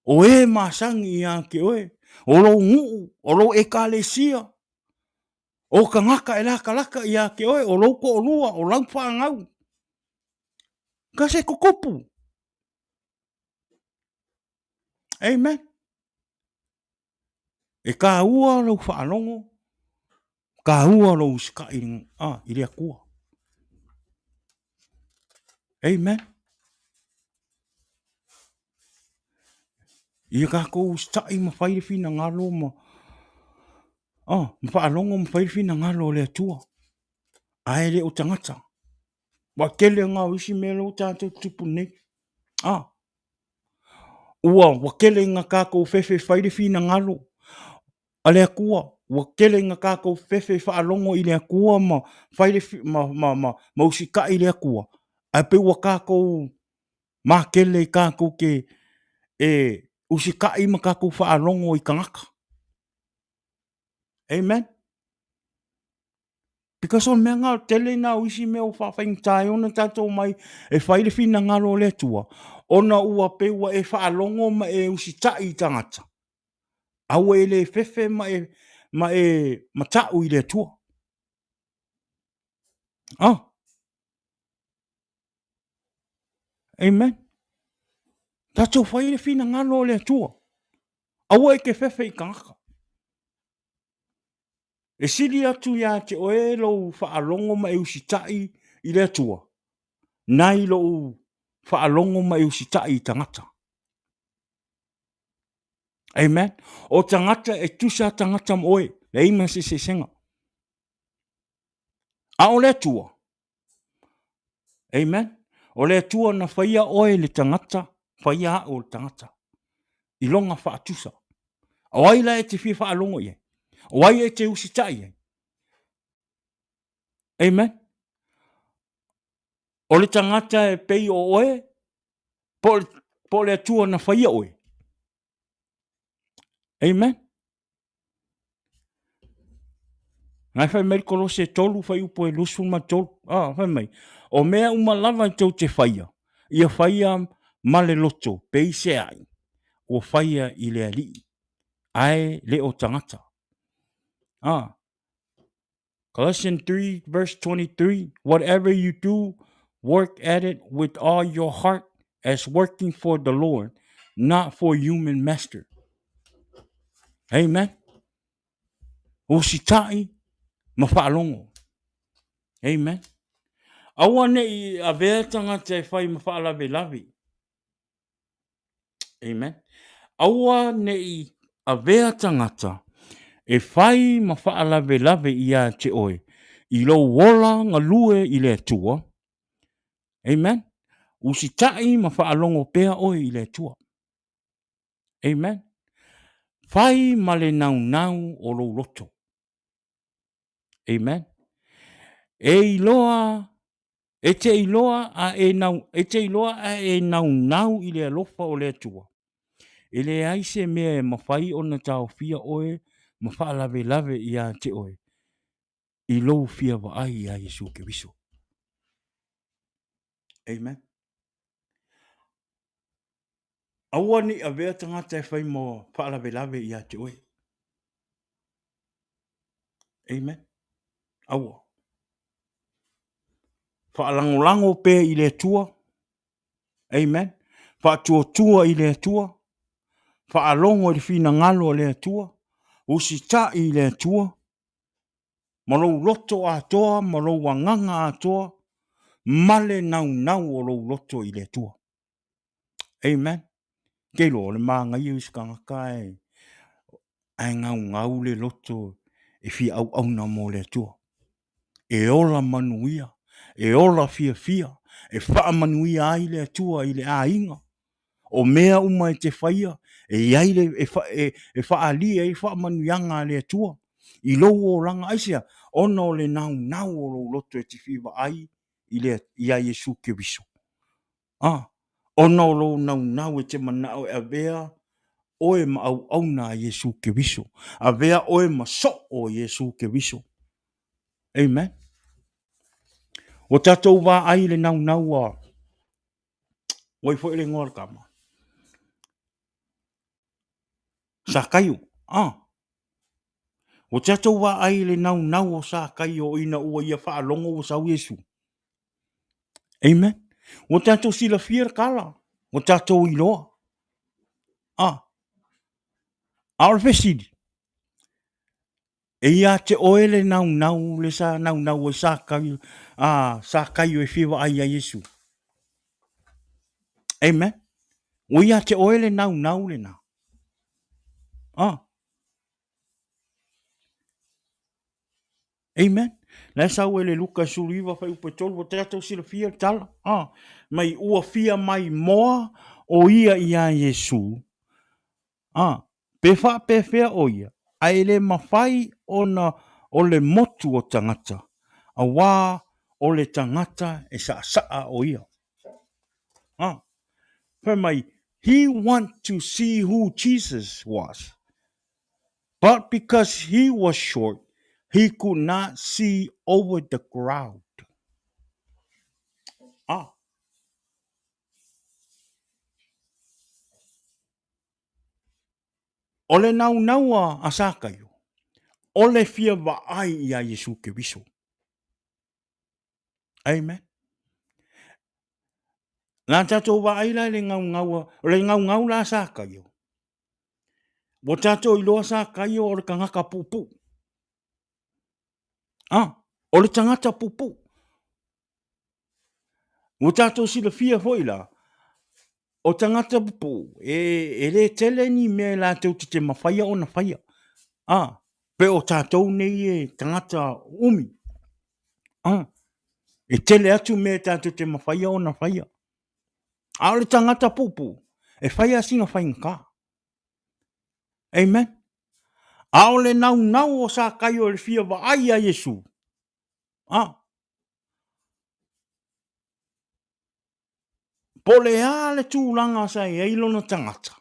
O e masani ia te oe, o lou nuu, o lou ekalesia, o tagata e latalata ia te oe, o lou toalua, o lau fanau. Ka se tutupu. Amen. E tāua lau faalogo, Taua lou usitai i le Atua. Amen. Ia tatou usitai ma fai le finagalo ma ma faalogo ma fai le finagalo o le Atua, ae le o tagata. Ua tele na o isi mea lea ua tatou tutupu nei. Ua tele ina tatou fefe e fai le finagalo a le Atua, ua tele ina tatou fefe e faalogo i le Atua ma fai le ma usitai i le Atua, ae pei ua tatou matele i tatou te e usitai ma tatou faalogo i tagata. Amen. Because o le mea lena, o le tele lena o isi mea ua faafaigata ai ona tatou omai e fai le finagalo o le Atua, ona ua pei ua e faalogo ma e usitai i tagata, a ua e le fefe ma e, ma e matau i le Atua. Oh. Amen. Tatou fai le finagalo o le Atua. Aua e te fefe i tagata. E sili atu iā te oe lou faalogo ma e usitai i le Atua, nai lou faalogo ma e usitai i tagata. Amen. O tagata e tusa tagata ma oe, leai ma se eseesega. A o le Atua, Amen. O le Atua na faia oe le tagata, faia au o le tagata. I lona faatusa. O ai la e te fia faalogo i ai? O ai e te usitai i ai? Amen. O le tagata e pei o oe, po o le Atua na faia oe. Amen. Na e fai mai le Kolose 3 fuaiupu e 23, ah, fai mai, o mea uma lava e tou te faia, ia faia ma le loto, peiseai, ua faia i le Alii, ae le o tagata. Ah, Colossians 3 verse 23, whatever you do, work at it with all your heart as working for the Lord, not for human master. Amen. Usitai ma faalogo. Amen. Aua ne i avea tagata e fai ma faalavelave. Amen. Aua ne i avea tagata e fai ma faalavelave ia te oe i lou ola galue i le Atua. Amen. Usitai ma faalogo pea oe i le Atua. Amen. Fai ma le naunau o lou loto. Amen. E iloa, e te iloa a e nau, e te iloa a e naunau i le alofa o le Atua. E leai se mea e mafai ona taofia oe ma faalavelave ia te oe i lou fia vaai iā Iesu Keriso. Amen. Aua ne i avea tagata e fai ma faalavelave ia te oe. Amen. Aua. Faalagolago pea i le Atua. Amen. Faatuatua i le Atua. Faalogo i le finagalo o le Atua. Usitai i le Atua. Ma lou loto atoa ma lou agaga atoa ma le naunau o lou loto i le Atua. Amen. Ke iloa, o le manaia o isi tagata ae, ae gaugau le loto e fia auauna mo le Atua. E ola manuia, e ola fiafia, e faamanuia ai le Atua i le aiga. O mea uma e te faia, e i ai le, e, fa, e, e faaalia ai faamanuiaga a le Atua i lou olaga. Aisea? Ona o le naunau o lou loto e te fia vaai i le, iā Iesu Keriso. A, ona o lou naunau e te manao e avea oe ma auauna a Iesu Keriso, avea oe ma soo o Iesu Keriso. Amen. Ua tatou vaai i le naunau a, ua i foi le igoa o le tama? Sakaio. A, ua tatou vaai i le naunau o Sakaio ina ua ia faalogo ua sau Iesu. Amen. Ua tatou silafia le tala, ua tatou iloa. A, a o le fesili. E ia te oe le naunau le sa naunau ai Sakaio, a Sakaio e fia vaai ia Iesu. Amen. Ua ia te oe le naunau lena. Ah. Amen. La e sau e le Luka 19 fuaiupu e 3, ua tatou silafia le tala. Ah. Mai ua fia mai moa o ia iā Iesu. Ah. Pe faapefea o ia, ae le mafai ona o le motu o tagata, auā o le tagata e saasaa o ia. Ah. Fai mai, he want to see who Jesus was, but because he was short, he could not see over the crowd. Ah. O le naunau a Sakaio, o le fia vaai iā Iesu Keriso. Amen. La tatou vaai la i le gaugau, o le gaugau la a Sakaio. Ua tatou iloa Sakaio o le tagata puupuu. Ah, o le tagata puupuu. Ua tatou silafia foi la, o tagata pupuu, e, e le tele ni mea e latou te te mafaia ona faia. A, pe o tatou nei e tagata umi. A, e tele atu mea e tatou te mafaia ona faia. A o le tagata puupuu, e fai lava sina faigata. Amen. A o le naunau o Sakaio i le fia vaai iā Iesu, a, Po o le a le tulaga sa i ai lona tagata,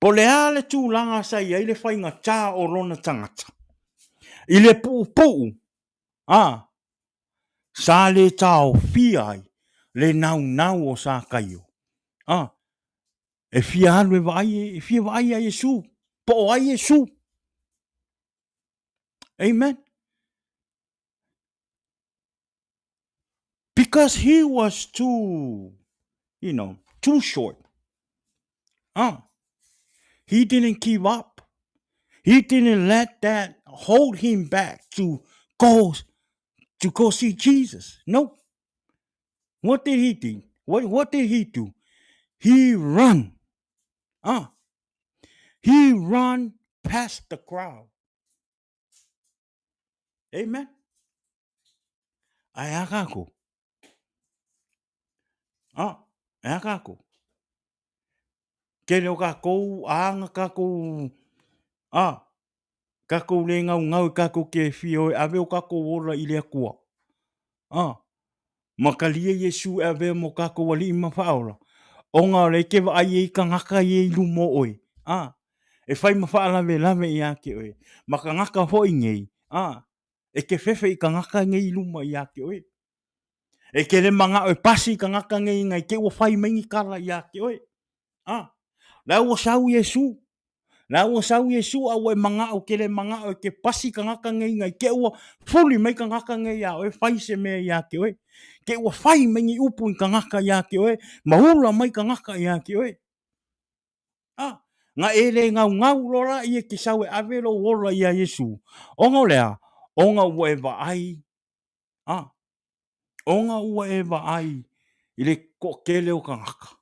po o le a le tulaga sa i ai le faigata o lona tagata, i le puupuu, a, sa le taofia ai le naunau o Sakaio, a, e fia alu e vaai, e fia vaai ia Iesu, po o ai Iesu. Amen. Because he was too, you know, too short. Ah, he didn't give up. He didn't let that hold him back to go to go see Jesus. No. What did he do? What, what did he do? He run. Ah. He run past the crowd. Amen. Ae a kākou? Ah, e a kākou? Tele o kākou, āga kākou, ah, kākou le ngaungau i kākou ke fia o e ave o kākou ola i le Atua. Ah, ma kalia Iesu e avea mo kākou aliʻi ma whaaola. Ona o le ke vaai e i kangaka i e i lumo oe. Ah, e whai ma whaalawelawe ia te oe. Ma kangaka hoi nei. Ah, e ke fefe i kangaka nei i luma ia te oe. E ke le manga oe pasi i kangaka nei ngai te ua whai mai ni kala ia te oe. Ah, la ua sau Iesu. La ua sau Iesu a ua e mangao ke le mangao e ke pasi kangaka nei ngai ke ua fuli mai kangaka nei ia oe fai se mea ia te oe. Ke ua fai mai ni upu i kangaka ia te oe, ma ula mai kangaka ia te oe. Ah, nga e le ngau ngau lola ia ke sau e ave lo ola ia Iesu. Onga o lea, onga ua e vaai, ah, Ona ua e vaai i le toʻatele o kangaka,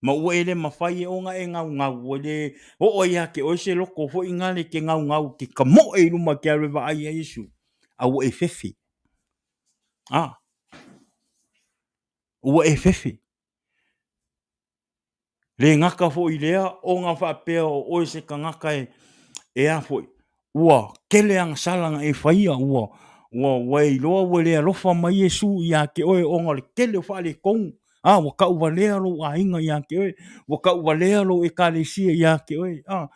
ma ua e le mafai e ona e gaugau, ua le oo ai ia te oe se loko foi nale ke gaugau ke kamoʻe i luma ke alu e vaai ia Iesu, a ua e fefe. A, ua e fefe. Le gata foi lea ona faapea o oe se tagata e, e a foi, ua tele agasala na e faia, ua, ua, ua e iloa ua le alofa mai Iesu ia te oe ona o le tele o faaletonu, a, ua tauvalea lou aiga ia te oe, ua tauvalea lou ekalesia ia te oe, a,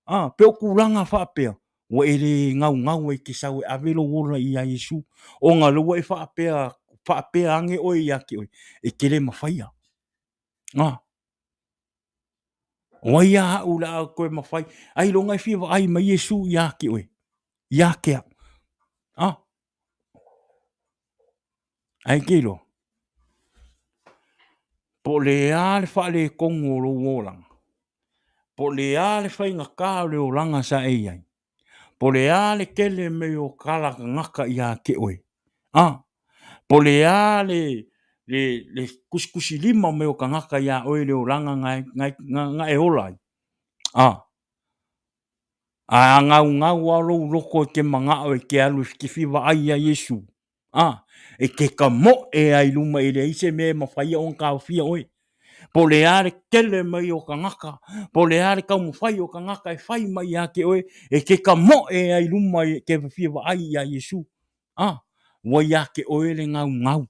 a, pe o tulaga faapea, ua e le gaugau ai ke sau e ave lou ola ia Iesu, ona lea ua e faapea, faapea ane oe ia te oe, e te le mafaia. A, o ai a au la a koe mawhai, ai longa e fia vaai mai Iesu ia ke oe, ia ke au. A, ai ke iloa. Po le a le whaale kongo o lou olanga. Po le a le whainga kā o le olanga sa e iai. Po le a le tele mei o kala kagaka ia te oe. A, po le a le, le, le kusikusi lima mai o kagaka ia oe le olaga na, na, na, na e ola ai. A, a gaugau a lou loto e te manao e te alu e te fia vaai ia Iesu. A, e te tamoe a i luma e leai se mea e mafai ona taofia oe. Po o le a le tele mai o tagata, po o le a le taumafai o tagata e fai mai ia te oe, e te tamoe a i luma e te fia vaai ia Iesu. A, ua ia te oe le gaugau.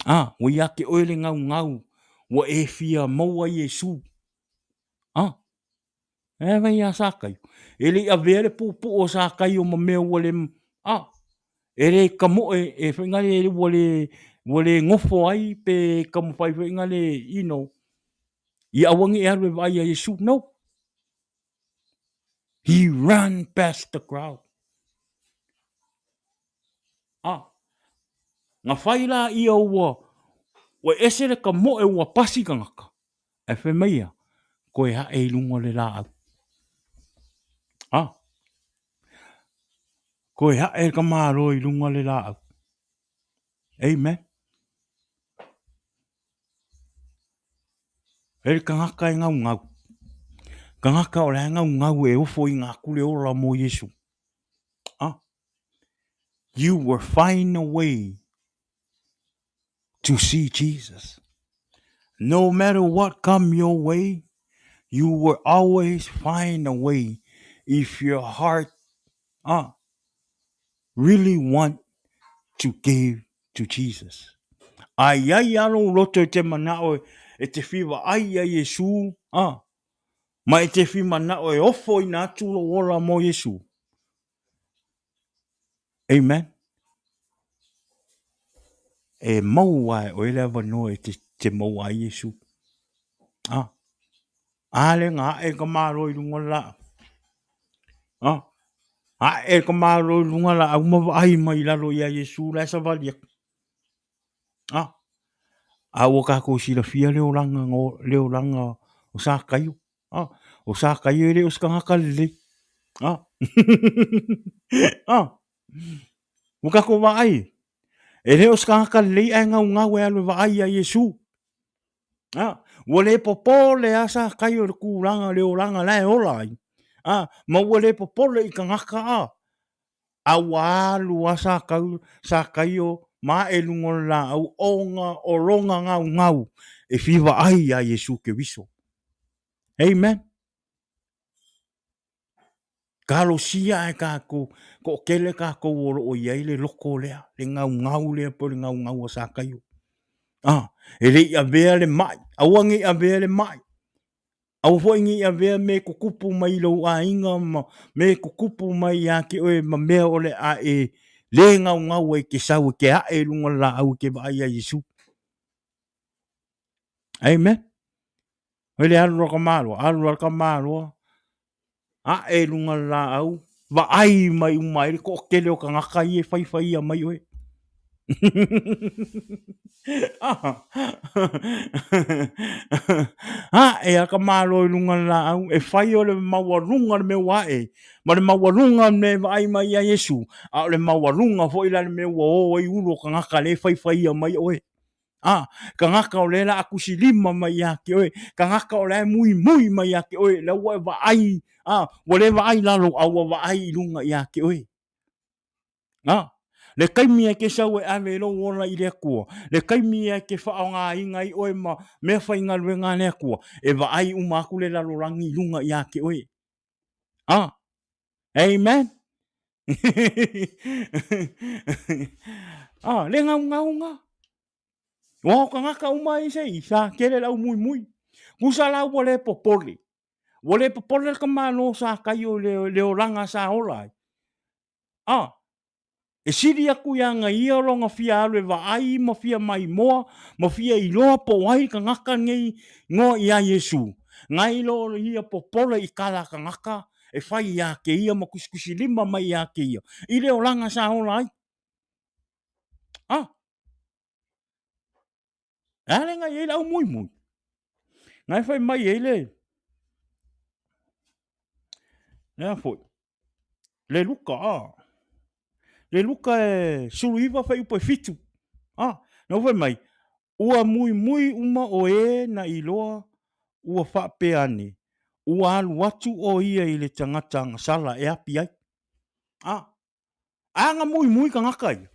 A, ua ia te oe le gaugau, ua e fia maua Iesu. A, e vai ia Sakaio. E le i avea le puupuu o Sakaio ma mea ua le, a, e le tamoe, e fai na le, ua le, ua le nofo ai pe taumafai foi na le, you know, ia aua ne i alu e vaai ia Iesu. No. He ran past the crowd. A, na fai la ia ua, ua ese le tamoe ua pasi tagata, ae fai mai ia, koe ae i luga o le laau. A, koe ae ka malo i luga o le laau. Amen. E le tagata e gaugau. Tagata o le a gaugau e ofo i ngā kule ola mō Iesu. Ah. You will find a way to see Jesus. No matter what come your way, you will always find a way if your heart really want to give to Jesus. A i ai a lou loto e te manao e te whiwa ai ia Iesu, ah, ma e te whima nao e ofo ina atu lou ola mo Iesu. Amen. E maua e oe le avanoa e te, te maua ai Iesu. Ah. A le nga ae ka malo i lunga la. Ah. Ae ka malo i lunga la au ma vaai mai lalo ia Iesu la e savali atu. Ah. A ua kākou silafia le olaga, le olaga o Sakaio. Ah, o Sakaio e le o se tagata lelei. Ah. ah. Ua kākou vaai. E le o se tagata lelei ae gaugau e alu e vaai ia Iesu. Ah, ua le popole a Sakaio i le kūlanga le olaga la e ola ai. Ah, ma ua le popole i tagata a. A ua alu a Sakau, Sakaio ma ae i luga o le laau ona o lona gaugau e fia vaai iā Iesu Keriso. Amen. Talosia ae kākou, toʻatele kākou o loo i ai le loko lea, le gaugau lea po o le gaugau a Sakaio. Ah, e le i avea le mai, aua ne i avea le mai. Aua foi ne i avea me tutupu mai i lou aiga ma me tutupu mai ia te oe ma mea o le a e lē gaugau ai ke sau e ke aʻe i luga o le laau e ke vaai iā Iesu. Amen. Oi le alu loa ka maloa, alu loa ka maloa, aʻe i luga o le laau, vaai mai uma ai le toʻatele o tagata ia e faifaia mai oe. Aʻe a ka malo i luga o le laau, e fai o le maualuga le mea ua aʻe, ma le maualuga le mea e vaai mai ia Iesu, a o le maualuga foi la le mea ua o ai ulu o tagata lea e faifaia mai oe. A, tagata o lea la a tusilima mai ia te oe, tagata o la e muimui mai ia te oe, la ua e vaai, a, ua le vaai i lalo, a ua vaai i luga ia te oe. A, le taimi e ke sau e ave i lou ola i le Atua, le taimi e ke faaaogaina ai oe ma mea faigaluega a le Atua, e vaai uma atu le lalolagi i luga ia te oe. A, amen. A, le gaugauga. Ua o tagata uma i se i sa tele le au muimui. Kusa la ua le popole. Ua le popole le tamālō Sakaio i le, le olaga sa ola ai. A, e sili aku iā na ia lona fia alu e vaai ma fia maimoa ma fia iloa po o ai le tagata nei ngoa iā Iesu. Nai lo ia popole i kala tagata e fai iā kēia ma kusikusilima mai iā kēia i le olaga sa ola ai. A, E a le ngai ai le au muimui. Ngai fai mai ai le... Le a foi. Le Luka, a. Le Luka e 19 fuaiupu e 7. A, na ua fai mai, ua muimui uma o e na iloa ua faapea ane, ua alu atu o ia i le tagata agasala e api ai. A, a na muimui tagata ia,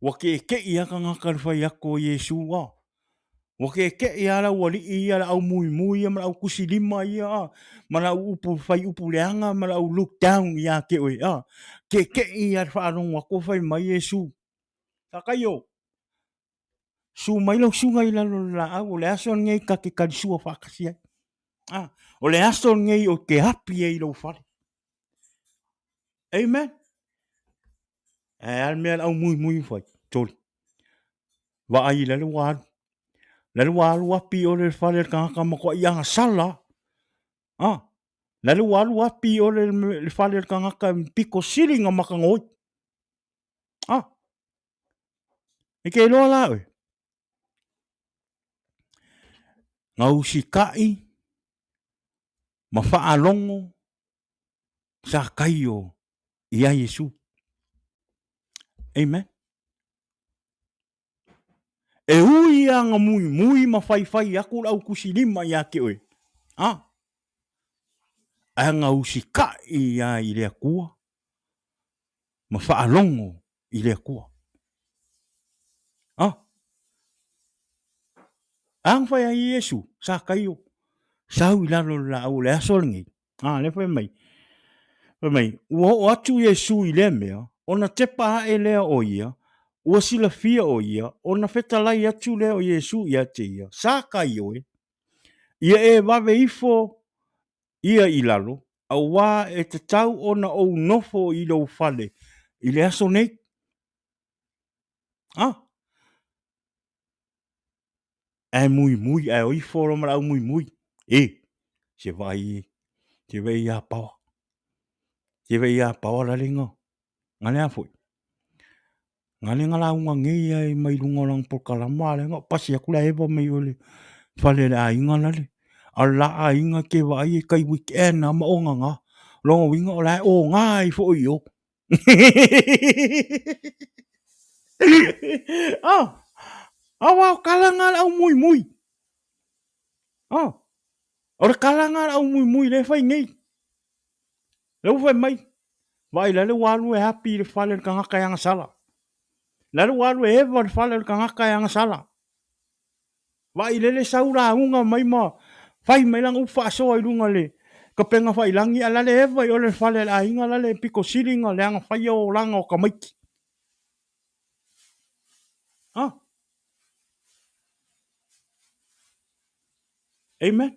ua keʻekeʻi lava tagata i le fai atu o Iesu, a. Ua keʻekeʻi lava le aualii ia, le aumuimui ia ma le autusilima ia, a, ma le au upu fai upu leaga ma le au look down ia te oe, a. Keʻekeʻi lava i le faalogo atu o fai mai Iesu, Sakaio, Susu mai lau susuga i lalo o le laau, o le aso lenei ta te talisua faatasi ai. A, o le aso lenei ou te api ai i lou fale. Amen. Ae a le mea le aumuimui fai? Toli. Vaai la le ua alu. La le ua alu api o le fale le tagata matuai agasala. A, la le ua alu api o le fale le tagata pito sili na makanoi. A, E ke iloa la oe. Gausikaʻi ma faalogo sa kai o ia Iesu. Amen. E ui ia nga muimui ma faifai aku le au tusilima ia te oe. A. Ae gausikaʻi ia i le Atua ma faalogo i le Atua. A? A na fai ai Iesu, Sakaio, sau i lalo o le laau o le aso lenei. A, lea fai mai. Fai mai, ua oo atu Iesu i lea mea, ona tepa aʻe lea o ia, ua silafia o ia, ona fetalai atu lea o Iesu ia te ia, Sakaio e, ia e vave ifo ia i lalo, auā e tatau ona ou nofo i lou fale i le aso nei. A! Ae muimui, ae o ifo loa ma le au muimui. E, se vaai, se vaai ia paoa. Se vaai ia paoa la lenga. Nga lea foi. Nga lenga lauga nei ai mai luga o lana polokalama a lea pasi atu le Eva mai o le fale le aiga lale. A o le la aiga ke vaai e kai weekend a ma o ngā. Lona uiga o la e o ngā ai foi i o. Oh, aua o kala ngā le au muimui. Oh, o le kala ngā le au muimui le fai nei. Le ua fai mai, vaai la le ua alu e api i le fale o le tagata e agasala. La le ua alu e eva le fale o le tagata e agasala. Vaai lele sau lauga mai ma fai mai lana upu faasoa i luga le kapega faiilagi, a la le eva i o le fale a le aiga la le pito sili na leaga faia olaga o tamaiti. Ah. Amen.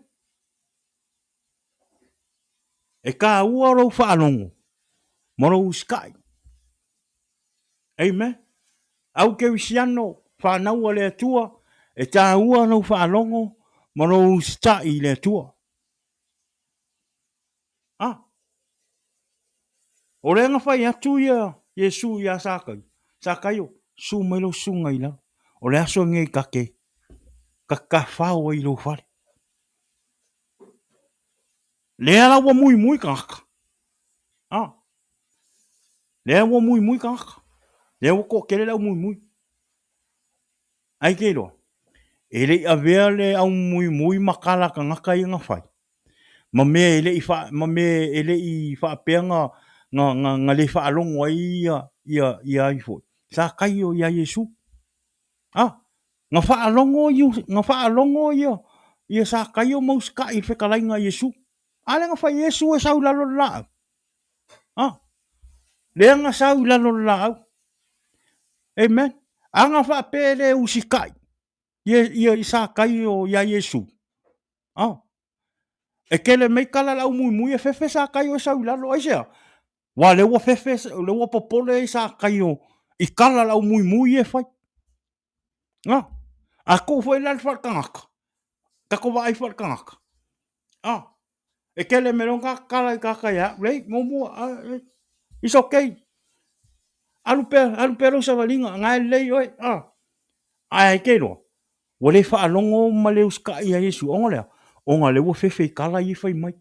E kāua lou faalogo ma lou usikai. Amen. Au kerisiano, whanau a le Atua, e tāua lou faalogo ma lou usitai i le Atua. Ah. O lea na fai atu ia Iesu iā Sakaio, Sakaio, susu mai lou susuga i lalo. O le aso lenei ta te, ta te tafao ai i lou fale. Lea la ua muimui tagata. Ah. Lea ua muimui tagata. Lea ua toatele le aumuimui. Ai ke iloa, e le i avea le aumuimui ma kala tagata ia na fai. Ma mea e le i wha, ma mea e le i whaapea nga, nga, nga, nga le whaalongo ai ia, ia, ia ai foi. Sa kai o ia Iesu. Ah, Nga faalogo i nga faalogo ia ia Sakaio ma usikaʻi i le fetalaiga a Iesu. A lea na fai Iesu e sau i lalo o le laau. A, lea na sau i lalo o le laau. Amen. A na faapea e le usikaʻi ia ia i Sakaio iā Iesu. A, e kele mai kala le aumuimui e fefe Sakaio e sau i lalo. Aisea? Ua lea ua fefe, lea ua popole ai Sakaio i kala le aumuimui ia e fai. A, a tuu foi la le faletagata, tatou vaai faletagata. A, e tele mea loa na tatala i tagata ia au, lei, muamua, a, e, it's okay. Alu pea, alu pea lou savaliga, na e lelei oe, a. Ae ai ke iloa, ua le faalogo ma le usitaʻi ia Iesu, ona o le a? Ona o lea ua fefe i tala ia e fai mai.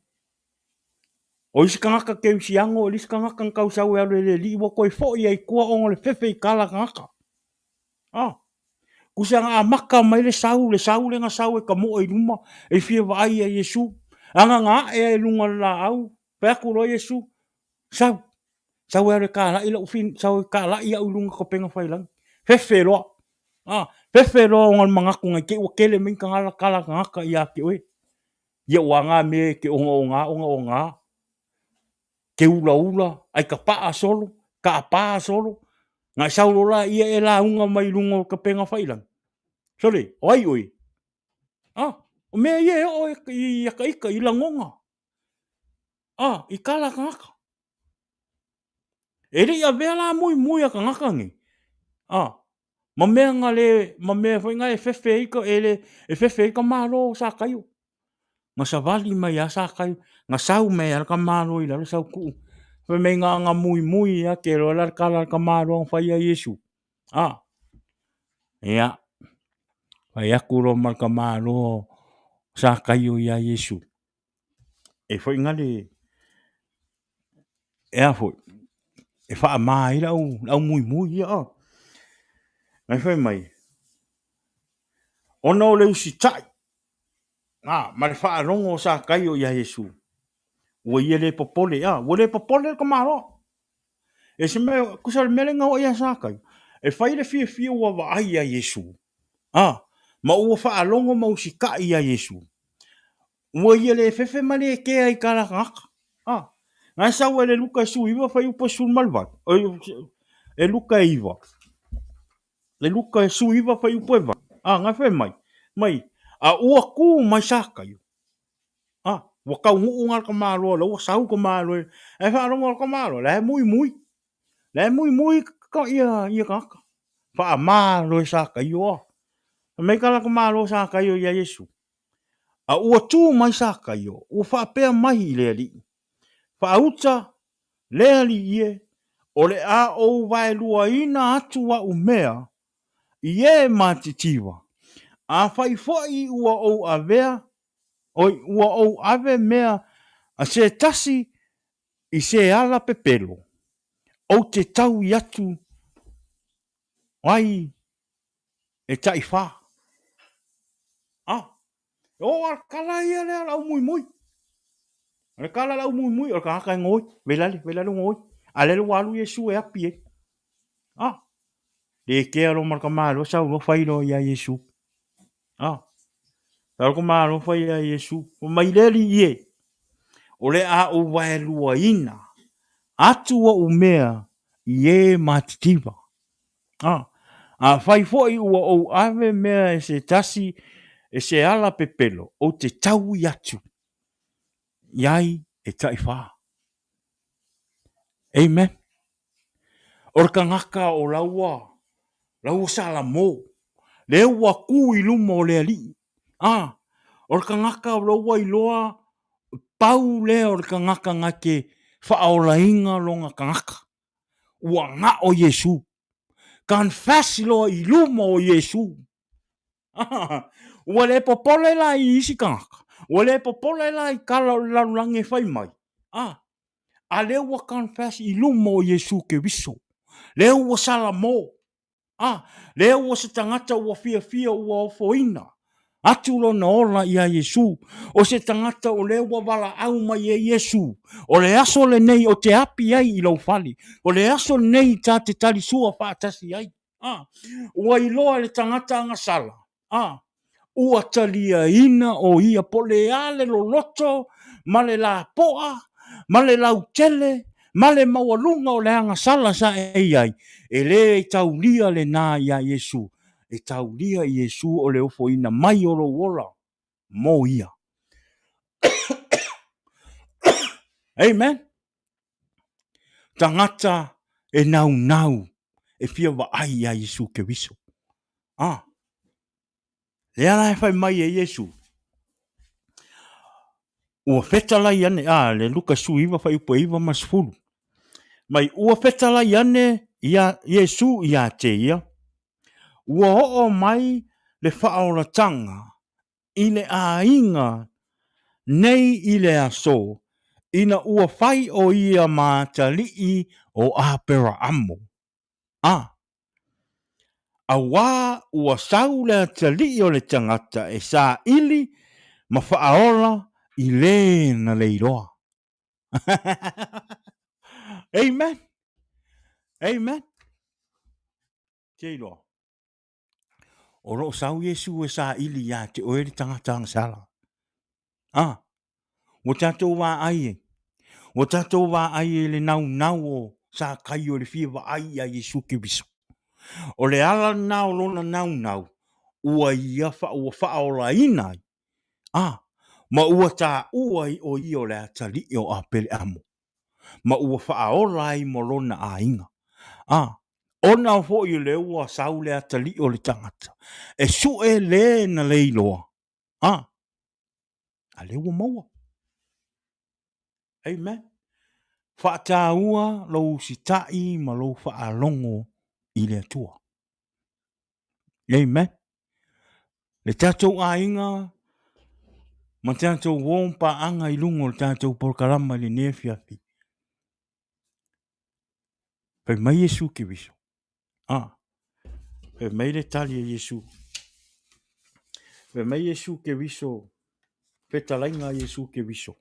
O isi tagata kerisiano, o le isi tagata na tau sau e alu e le alii ua toe foi lava i tua ona o le fefe i tala a tagata. A, tusa na amata mai le sau, le sau lea na sau e tamoe i luma e fia vaai ia Iesu. Ana na ae lava i luga o le laau, fai atu loa Iesu, sau, sau e alu e talai lau sau e talai au i luga o upega tafailagi. Fefe loa, a, fefe loa ona o le manatu ne i te i ua tele mai ni tala a tagata ia te oe. Ia aua na mea e te ogaoga ogaoga, te ulaula, aitapaa solo, tapa solo, ona e sau loa lea e lauga mai luga o upega tafailagi, sole, o ai oe? A, o mea ia e oo ia ta ita i lagona, a, i tala a tagata. E le i avea la muimui a tagata nei, a, ma mea na le, ma mea foi na e fefe ai, e le, e fefe ai tamaloa o Sakaio. Na savali mai lava Sakaio, na sau mai lava le tamaloa i lalo sau tuu. Fai mai na ona muimui lava, e te iloa la le tala a le tamaloa na fai ia Iesu. A, ia, fai atu loa ma le tamaloa o Sakaio ia Iesu, e foi na le, e a foi, e faama ai le au muimui ia. Ae fai mai, ona o le usitai ma le faalogo o Sakaio ia Iesu, ua ia le popole, ua le popole le tamaloa. E se mea, tusa o le mea lea na oo ia Sakaio, e fai le fiafia ua vaai ia Iesu, a, ma ua faalogo ma usitai ia Iesu, ua ia le fefe ma le kea i tala a tagata. A, na e sau ai le Luka e 19 fuaiupu e 18, e Luka e 9, le Luka e 19 fuaiupu e 8, a, na e fai mai, mai, a ua tu mai Sakaio, a, ua taunuu na le tamaloa, la ua sau tamaloa, ae faalogo le tamaloa, la e muimui, la e muimui ia, ia tagata. Faama loe Sakaio a. Fai mai tala tamaloa Sakaio ia Iesu, A ua tu mai Sakaio, ua faapea mai i le Alii, Faauta le Alii e, o le a ou vaeluaina atu a'u mea i e matitiva, afai foi ua ou avea, oi, ua ou ave mea a se tasi i se ala pepelo, ou te taui atu ai e taifa. A, e oo lava le tala ia lea o le aumuimui. O le tala o le aumuimui, o le tagata e gaoi, velale, velale gaoi. A lele ua alu Iesu e api ai. A, le kea loa ma le tamaloa sau loa fai loa ia Iesu. A, sau le tamaloa fai ia Iesu, fai mai le Alii e, o le a ou vaeluaina atu ou mea i e matitiva. A, afai foi ua ou ave mea e se tasi e se ala pepelo, ou te taui atu i ai e taifa. Amen. O le tagata o la ua, la ua salamo, lea ua tu i luma o le Alii. A, o le tagata o la ua iloa, pau lea o le tagata na te faaolaina lona tagata. Ua gao Iesu. Confess loa i luma o Iesu. Ua le popole la i isi tagata. Ua le popole la i tala o le lalolagi e fai mai. A, a lea ua confess i luma o Iesu Keriso. Lea ua salamo. A, lea ua se tagata ua fiafia ua ofoina atu lona ola iā Iesu. O se tagata o lea ua valaau mai e Iesu, o le aso lenei ou te api ai i lou fale. O le aso lenei ta te talisua faatasi ai. A, ua iloa e le tagata agasala, a, ua taliaina o ia po o le a le loloto ma le lapoa ma le lautele ma le maualuga o le agasala sa e i ai, e le taulia lena iā Iesu. E taulia i Iesu o le ofoina mai o lou ola mo ia. Amen. Tagata e naunau e fia vaai iā Iesu Keriso. Ah. Lea la e fai mai e Iesu, ua fetalai ane, a, le Luka 19 fuaiupu e 9 ma le 10, mai ua fetalai ane ia Iesu ia te ia, ua oo mai le faaolataga i le aiga nei i le aso. Ina ua fai ʻo ia ma atalii o ʻAperaamo, a auā ua sau le atalii o le tagata e saili ma faaola i lē na leiloa. Amen. Amen. Te iloa. O loo sau Iesu e saili iā te oe le tagata agasala. A, ua tatou vaai ai, ua tatou vaai ai i le naunau o Sakaio i le fia vaai ia Iesu Keriso. O le ala lena o lona naunau, ua ia fa, ua faaolaina ai, a, ma ua taua ai o ia o le atalii o Apeleamo, ma ua faaola ai ma lona aiga. A, ona foi o lea ua sau le atalii o le tagata, e sue le na le iloa, a, a lea ua maua. Amen. Faataua lou usitai ma lou faalogo i le Atua. Amen. Le tatou aiga ma tatou uo ma paaga i luga o le tatou polokalama i lenei afiafi. Fai mai Iesu Keriso. Ah, fai mai le tali a Iesu. Fai mai Iesu Keriso, fetalaiga a Iesu Keriso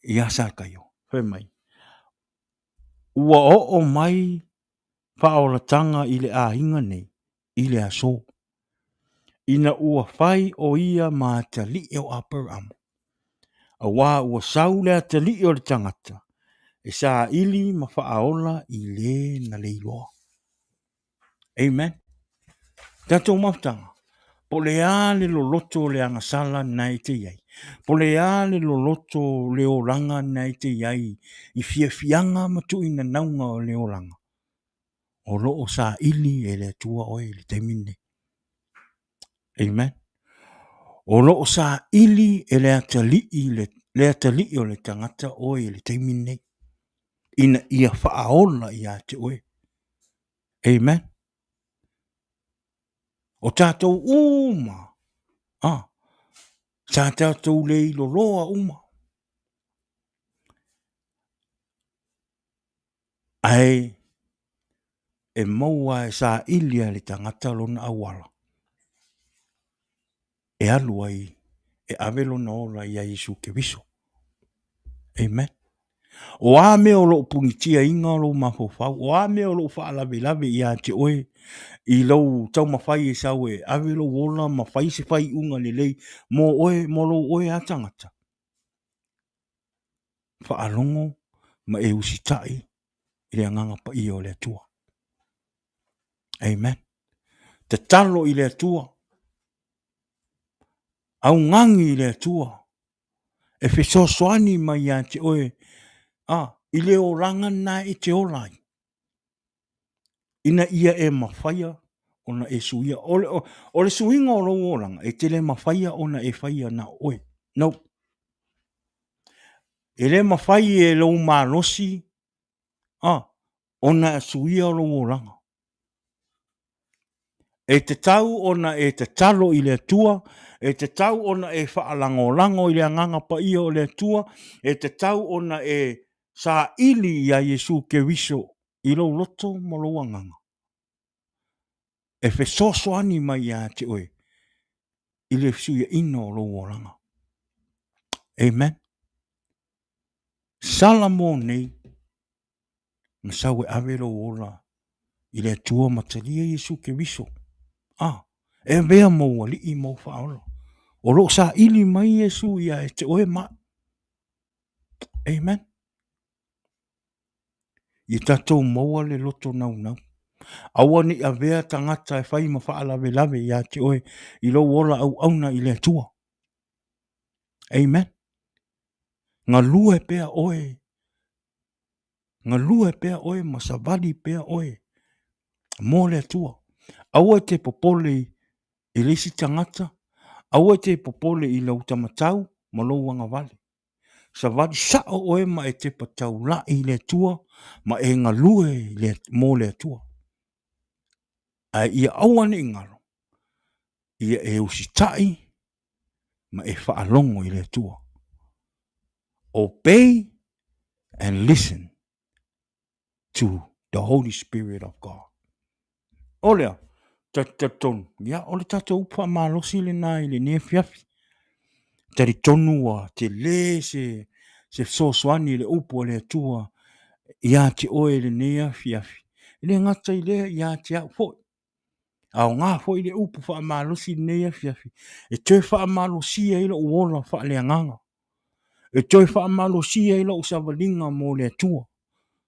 iā Sakaio. Fai mai, ua oo mai faaolataga i le aiga nei i le aso, ina ua fai ʻo ia ma atalii o Aperamo, auā ua sau le atalii o le tagata e saili ma faaola i lē na leiloa. Amen. Tatou mafutaga, po o le a le loloto o le agasala lena e te i ai, po o le a le loloto o le olaga lena e te i ai i fiafiaga ma tuuinanauga o le olaga, o lo o saili e le Atua oe i le taimi lenei. Amen. O lo o saili e le atalii, le, le atalii o le tagata oe i le taimi lenei, ina ia faaola ia te oe. Amen. O tatou uma, ah, sa tatou le iloloa uma. Ae e maua e saili a le tagata lona auala e alu ai e ave lona ola iā Iesu Keriso. Amen. O a mea o lo o pugitiaina lou mafaufau, o a mea o lo o faalavelave ia te oe i lou taumafai e sau e ave lou ola ma fai se faaiuga lelei mo oe, mo lou oe lava tagata, faalogo ma e usitai i le Agaga Paia o le Atua. Amen. Tatalo i le Atua. Augani i le Atua e fesoasoani mai ia te oe a i le olaga lena e te ola ai ina ia e mafaia ona e suia. O le, o, o le suiga o lou olaga, e te le mafaia ona e faia na o oe. No. E le mafai e lou malosi a, ona e suia lou olaga. E tatau ona e tatalo i le Atua, e tatau ona e faalagolago i le Agaga Paia o le Atua, e tatau ona e saili iā Iesu Keriso i lou loto ma lou agaga, e fesoasoani mai ia te oe i le fesuiaina o lou olaga. Amen. Sala mo nei, na sau e ave lou ola i le Atua ma talia Iesu Keriso. Ah, e avea mou alii ma ou faaola. O lo o saili mai Iesu ia e te oe ma. Amen. Ia tatou maua le loto naunau. Aua ne i avea tagata e fai ma faalavelave ia te oe i lou ola auauna i le Atua. Amen. Galue pea oe, galue pea oe ma savali pea oe mo le Atua. Aua e te popole i le isi tagata, aua e te popole i lou tamatau ma lou agavale. Savali sao oe ma e tepa taulai i le Atua ma e galue i le, mo le Atua. Ae ia aua ne i galo, ia e usitai ma e faalogo i le Atua. Obey and listen to the Holy Spirit of God. O lea, talitonu, ia, o le tatou upu faamalosi lena i lenei afiafi. Talitonu ua tele se, se fesoasoani i le upu a le Atua ia te oe i lenei afiafi. E le gata i lea, ia te au foi. Aoga foi le upu faamalosi i lenei afiafi e toe faamalosia ai lou ola faaleagaga. E toe faamalosia ai lou savaliga mo le Atua.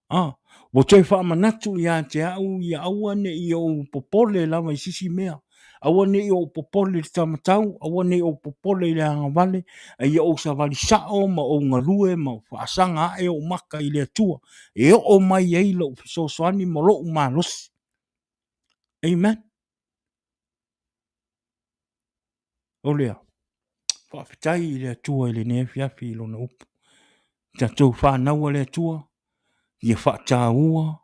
A, ua toe faamanatu ia te au ia aua ne i ou popole lava i se isi mea. Aua ne i ou popole i le taumatau, aua ne i ou popole i le agavale, a ia ou savali sao ma ou galue ma ou faasaga ae ou maka i le Atua e oo mai ai lou fesoasoani ma lou malosi. Amen. O lea, faafetai i le Atua i lenei afiafi i lona upu. Tatou fanau a le Atua, ia faataua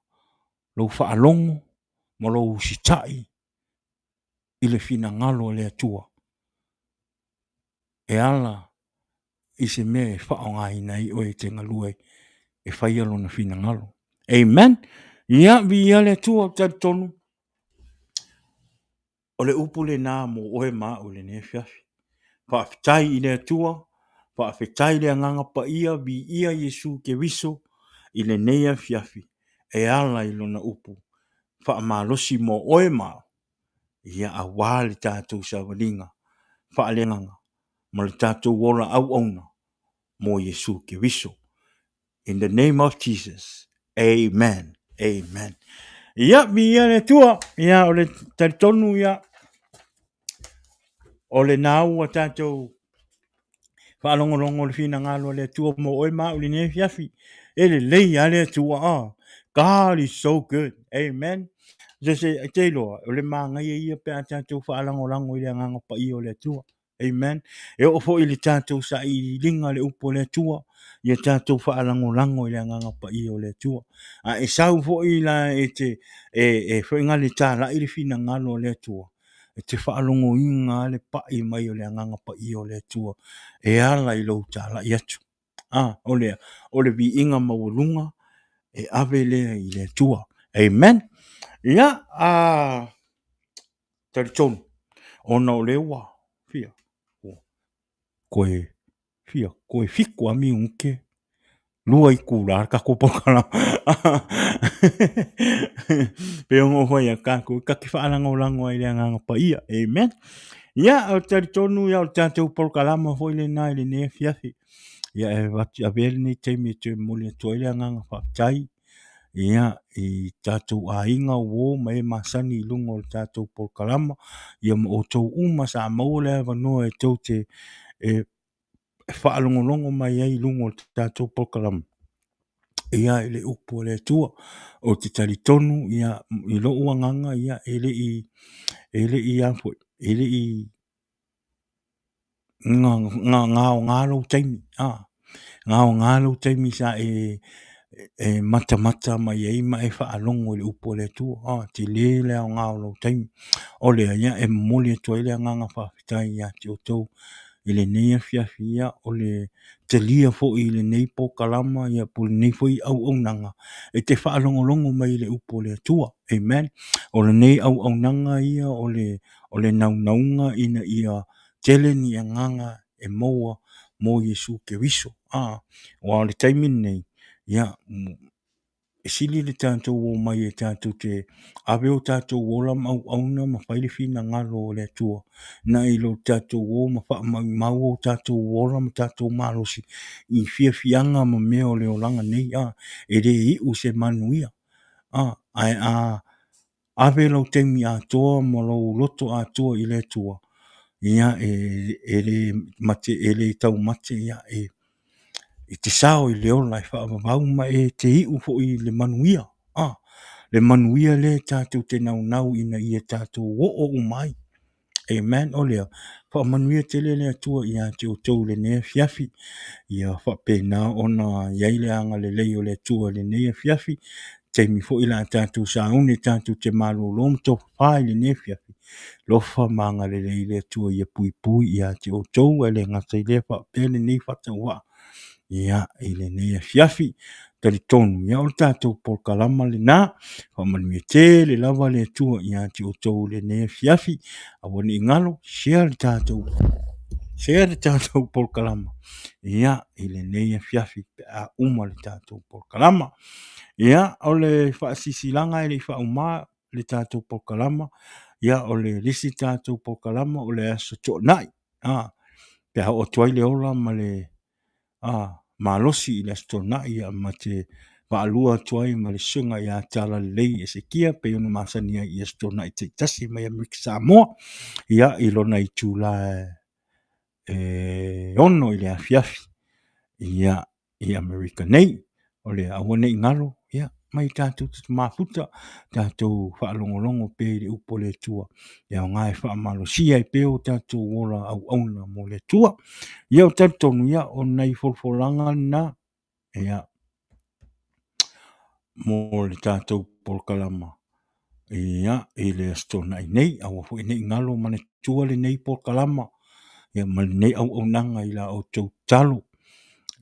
lou faalogo ma lou usitai i le finagalo o le Atua e ala i se mea e faaaogaina ai oe e te galue e faia lona finagalo. Amen. Ia, viia le Atua, ou te talitonu o le upu lena mo oe ma au i lenei afiafi. Faafetai i le Atua, faafetai le Agaga Paia, viia Iesu Keriso i lenei afiafi e ala i lona upu faamalosi mo oe ma au, ia aua le tatou savaliga faaleagaga ma le tatou ola auauna mo Iesu Keriso. In the name of Jesus. Amen. Amen. Ia, viia le Atua. Ia, o le talitonu ia, o lena ua tatou faalogologo le finagalo o le Atua mo oe ma au i lenei afiafi. E lelei lava le Atua. Ah, God is so good. Amen. Se se te iloa, o le manaia ia pe a tatou faalagolago i le agaga paia o le Atua. Amen. E oo foi i le tatou sailiiliga le upu a le Atua, ia tatou faalagolago i le agaga paia o le Atua. A e sau foi la e te e, e foi ngale talai le finagalo o le Atua, e te faalogoina lava le pai mai o le agaga paia o le Atua e ala i lou talai atu. A, o lea, o le viiga maualuga e ave lea i le Atua. Amen. Ia, a talitonu, ona o lea ua fia, ua koe fia, koe fiku lava minute, lua itula le tatou polokalama. Pei ona ou fai atu, tatou ta te faalagolago ai i le Agaga Paia. Amen. Ia, ou te talitonu ia o le tatou polokalama foi lena i lenei afiafi. Ia, e avea lenei taimi e toe momoli atu ai le agaga faafetai ia i tatou aiga uo ma e masani i luga o le tatou polokalama, ia ma outou uma sa maua le avanoa e tou te e faalogologo mai ai i luga o le tatou polokalama ia i le upu a le Atua. Ou te talitonu ia i lou agaga ia e le i e le i a foi e le i gaoga lou taimi, gaoga lou taimi sa e matamata mai ai ma e faalogo i le upu a le Atua, tele le aoga o lou taimi. O lea ia e momoli atu ai le agaga faafetai ia te outou i lenei afiafi, ia o le talia foi i lenei polokalama ia po o lenei foi auaunaga e te faalogologo mai i le upu a le Atua. Amen. O lenei auaunaga ia o le o le naunauga ina ia tele ni agaga e maua mo Iesu Keriso. A, aua o le taimi lenei, ia, e sili le tatou omai e tatou te ave o tatou ola ma auauna ma fai le finagalo o le Atua, nai lo tatou o ma faamaumau o tatou ola ma tatou malosi i fiafiaga ma mea o le olaga nei, a, e le iu se manuia, a, ae a Ave lou taimi atoa ma lou loto atoa i le Atua, ia e le mate, e le taumate, ia e e te sao i le ola e faavavau ma e te iu foi i le manuia, a, le manuia lea tatou te naunau ina ia tatou oo uma ai. Amen. O lea, faamanuia tele le Atua ia te outou i lenei afiafi. Ia faapena ona i ai le agalelei o le Atua i lenei afiafi. Taimi foi la tatou sauni tatou te malolo ma tofafa i lenei afiafi. Lofa ma agalelei le Atua ia puipui ia te outou, ae le gata i lea faapea lenei faatauvaa. Ia, i lenei afiafi, talitonu, ia o le tatou polokalama lena, faamanuia tele lava le Atua ia te outou i lenei afiafi, aua ne i galo, share le tatou, share le tatou polokalama, ia, i lenei afiafi pe a uma le tatou polokalama. Ia, o le faasisilaga e le i faauma le tatou polokalama, ia, o le isi tatou polokalama o le Aso Toonai, a, pe a oo atu ai le ola ma le a, malosi i le Aso Toonai, ia, ma te vaalua atu ai ma le Susuga ia Talalelei Esekia pei ona masani ai i Aso Toonai taitasi mai Amerika Samoa, ia, i lona itula e 6 i le afiafi, ia, i Amerika nei. O le aua ne i galo, ia, mai tatou mafuta, tatou faalogologo pea i le upu a le Atua, e aoga e faamalosia ai pea o tatou ola auauna mo le Atua. Ia, ou te talitonu, ia, o nai folafolaga na, ia, mo le tatou polokalama, ia, i le Aso Toonai nei. Aua foi ne i galo manatua lenei polokalama, ia ma lenei auaunaga i la outou tatalo,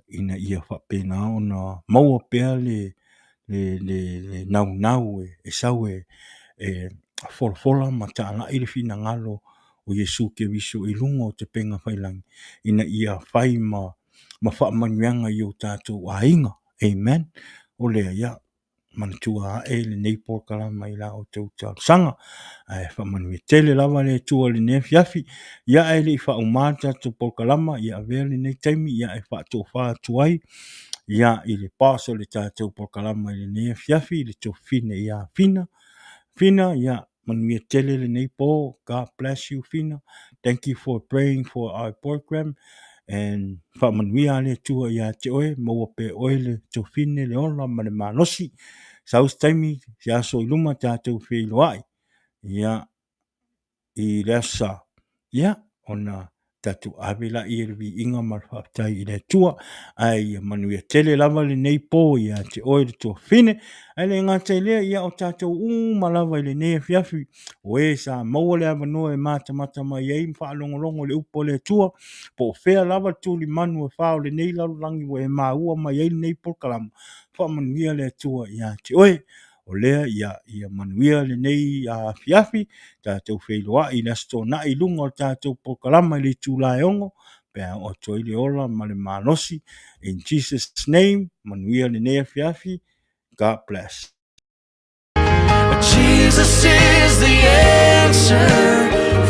ina ia faapena ona maua pea le naunau e sau e folafola ma talai le finagalo o Iesu Keriso i luga o upega tafailagi ina ia fai ma faamanuiaga i o tatou aiga. Amen. O lea, ia, manatua ae lenei polokalama i la outou talosaga. Ae faamanuia tele lava le Atua i lenei afiafi. Ia, ae le i faauma le tatou polokalama, ia avea lenei taimi ia e faatofa atu ai ia i le boss o le tatou polokalama i lenei afiafi, le Tuafafine ia Fina. Fina, ia manuia tele lenei po. God bless you, Fina. Thank you for praying for our program. And faamanuia le Atua ia te oe, maua pea e oe le tofine, le ola ma le malosi. Sau se taimi, se aso i luma tatou feiloai. Ia, i le aso Sa, ia, ona tatou ave laia i le viiga ma le faafetai i le Atua. Ae ia manuia tele lava lenei po ia te oe le tuafafine. Ae le gata i lea, ia o tatou uma lava i lenei afiafi, o e sa maua le avanoa e matamata mai ai ma faalogologo i le upu a le Atua, po o fea lava le tulimanu e fa o lenei lalolagi ua e maua mai ai lenei polokalama, faamanuia le Atua ia te oe. O lea ia, ia manuia lenei afiafi, tatou feiloai i le Aso Toonai i luga o le tatou polokalama i le itula e 6, pe a oo atu ai le ola ma le malosi. In Jesus name, manuia lenei afiafi. God bless. Jesus is the answer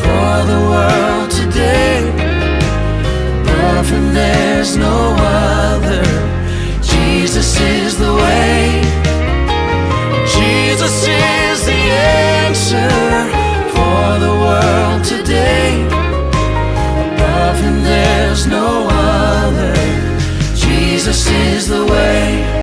for the world today. Above him there's no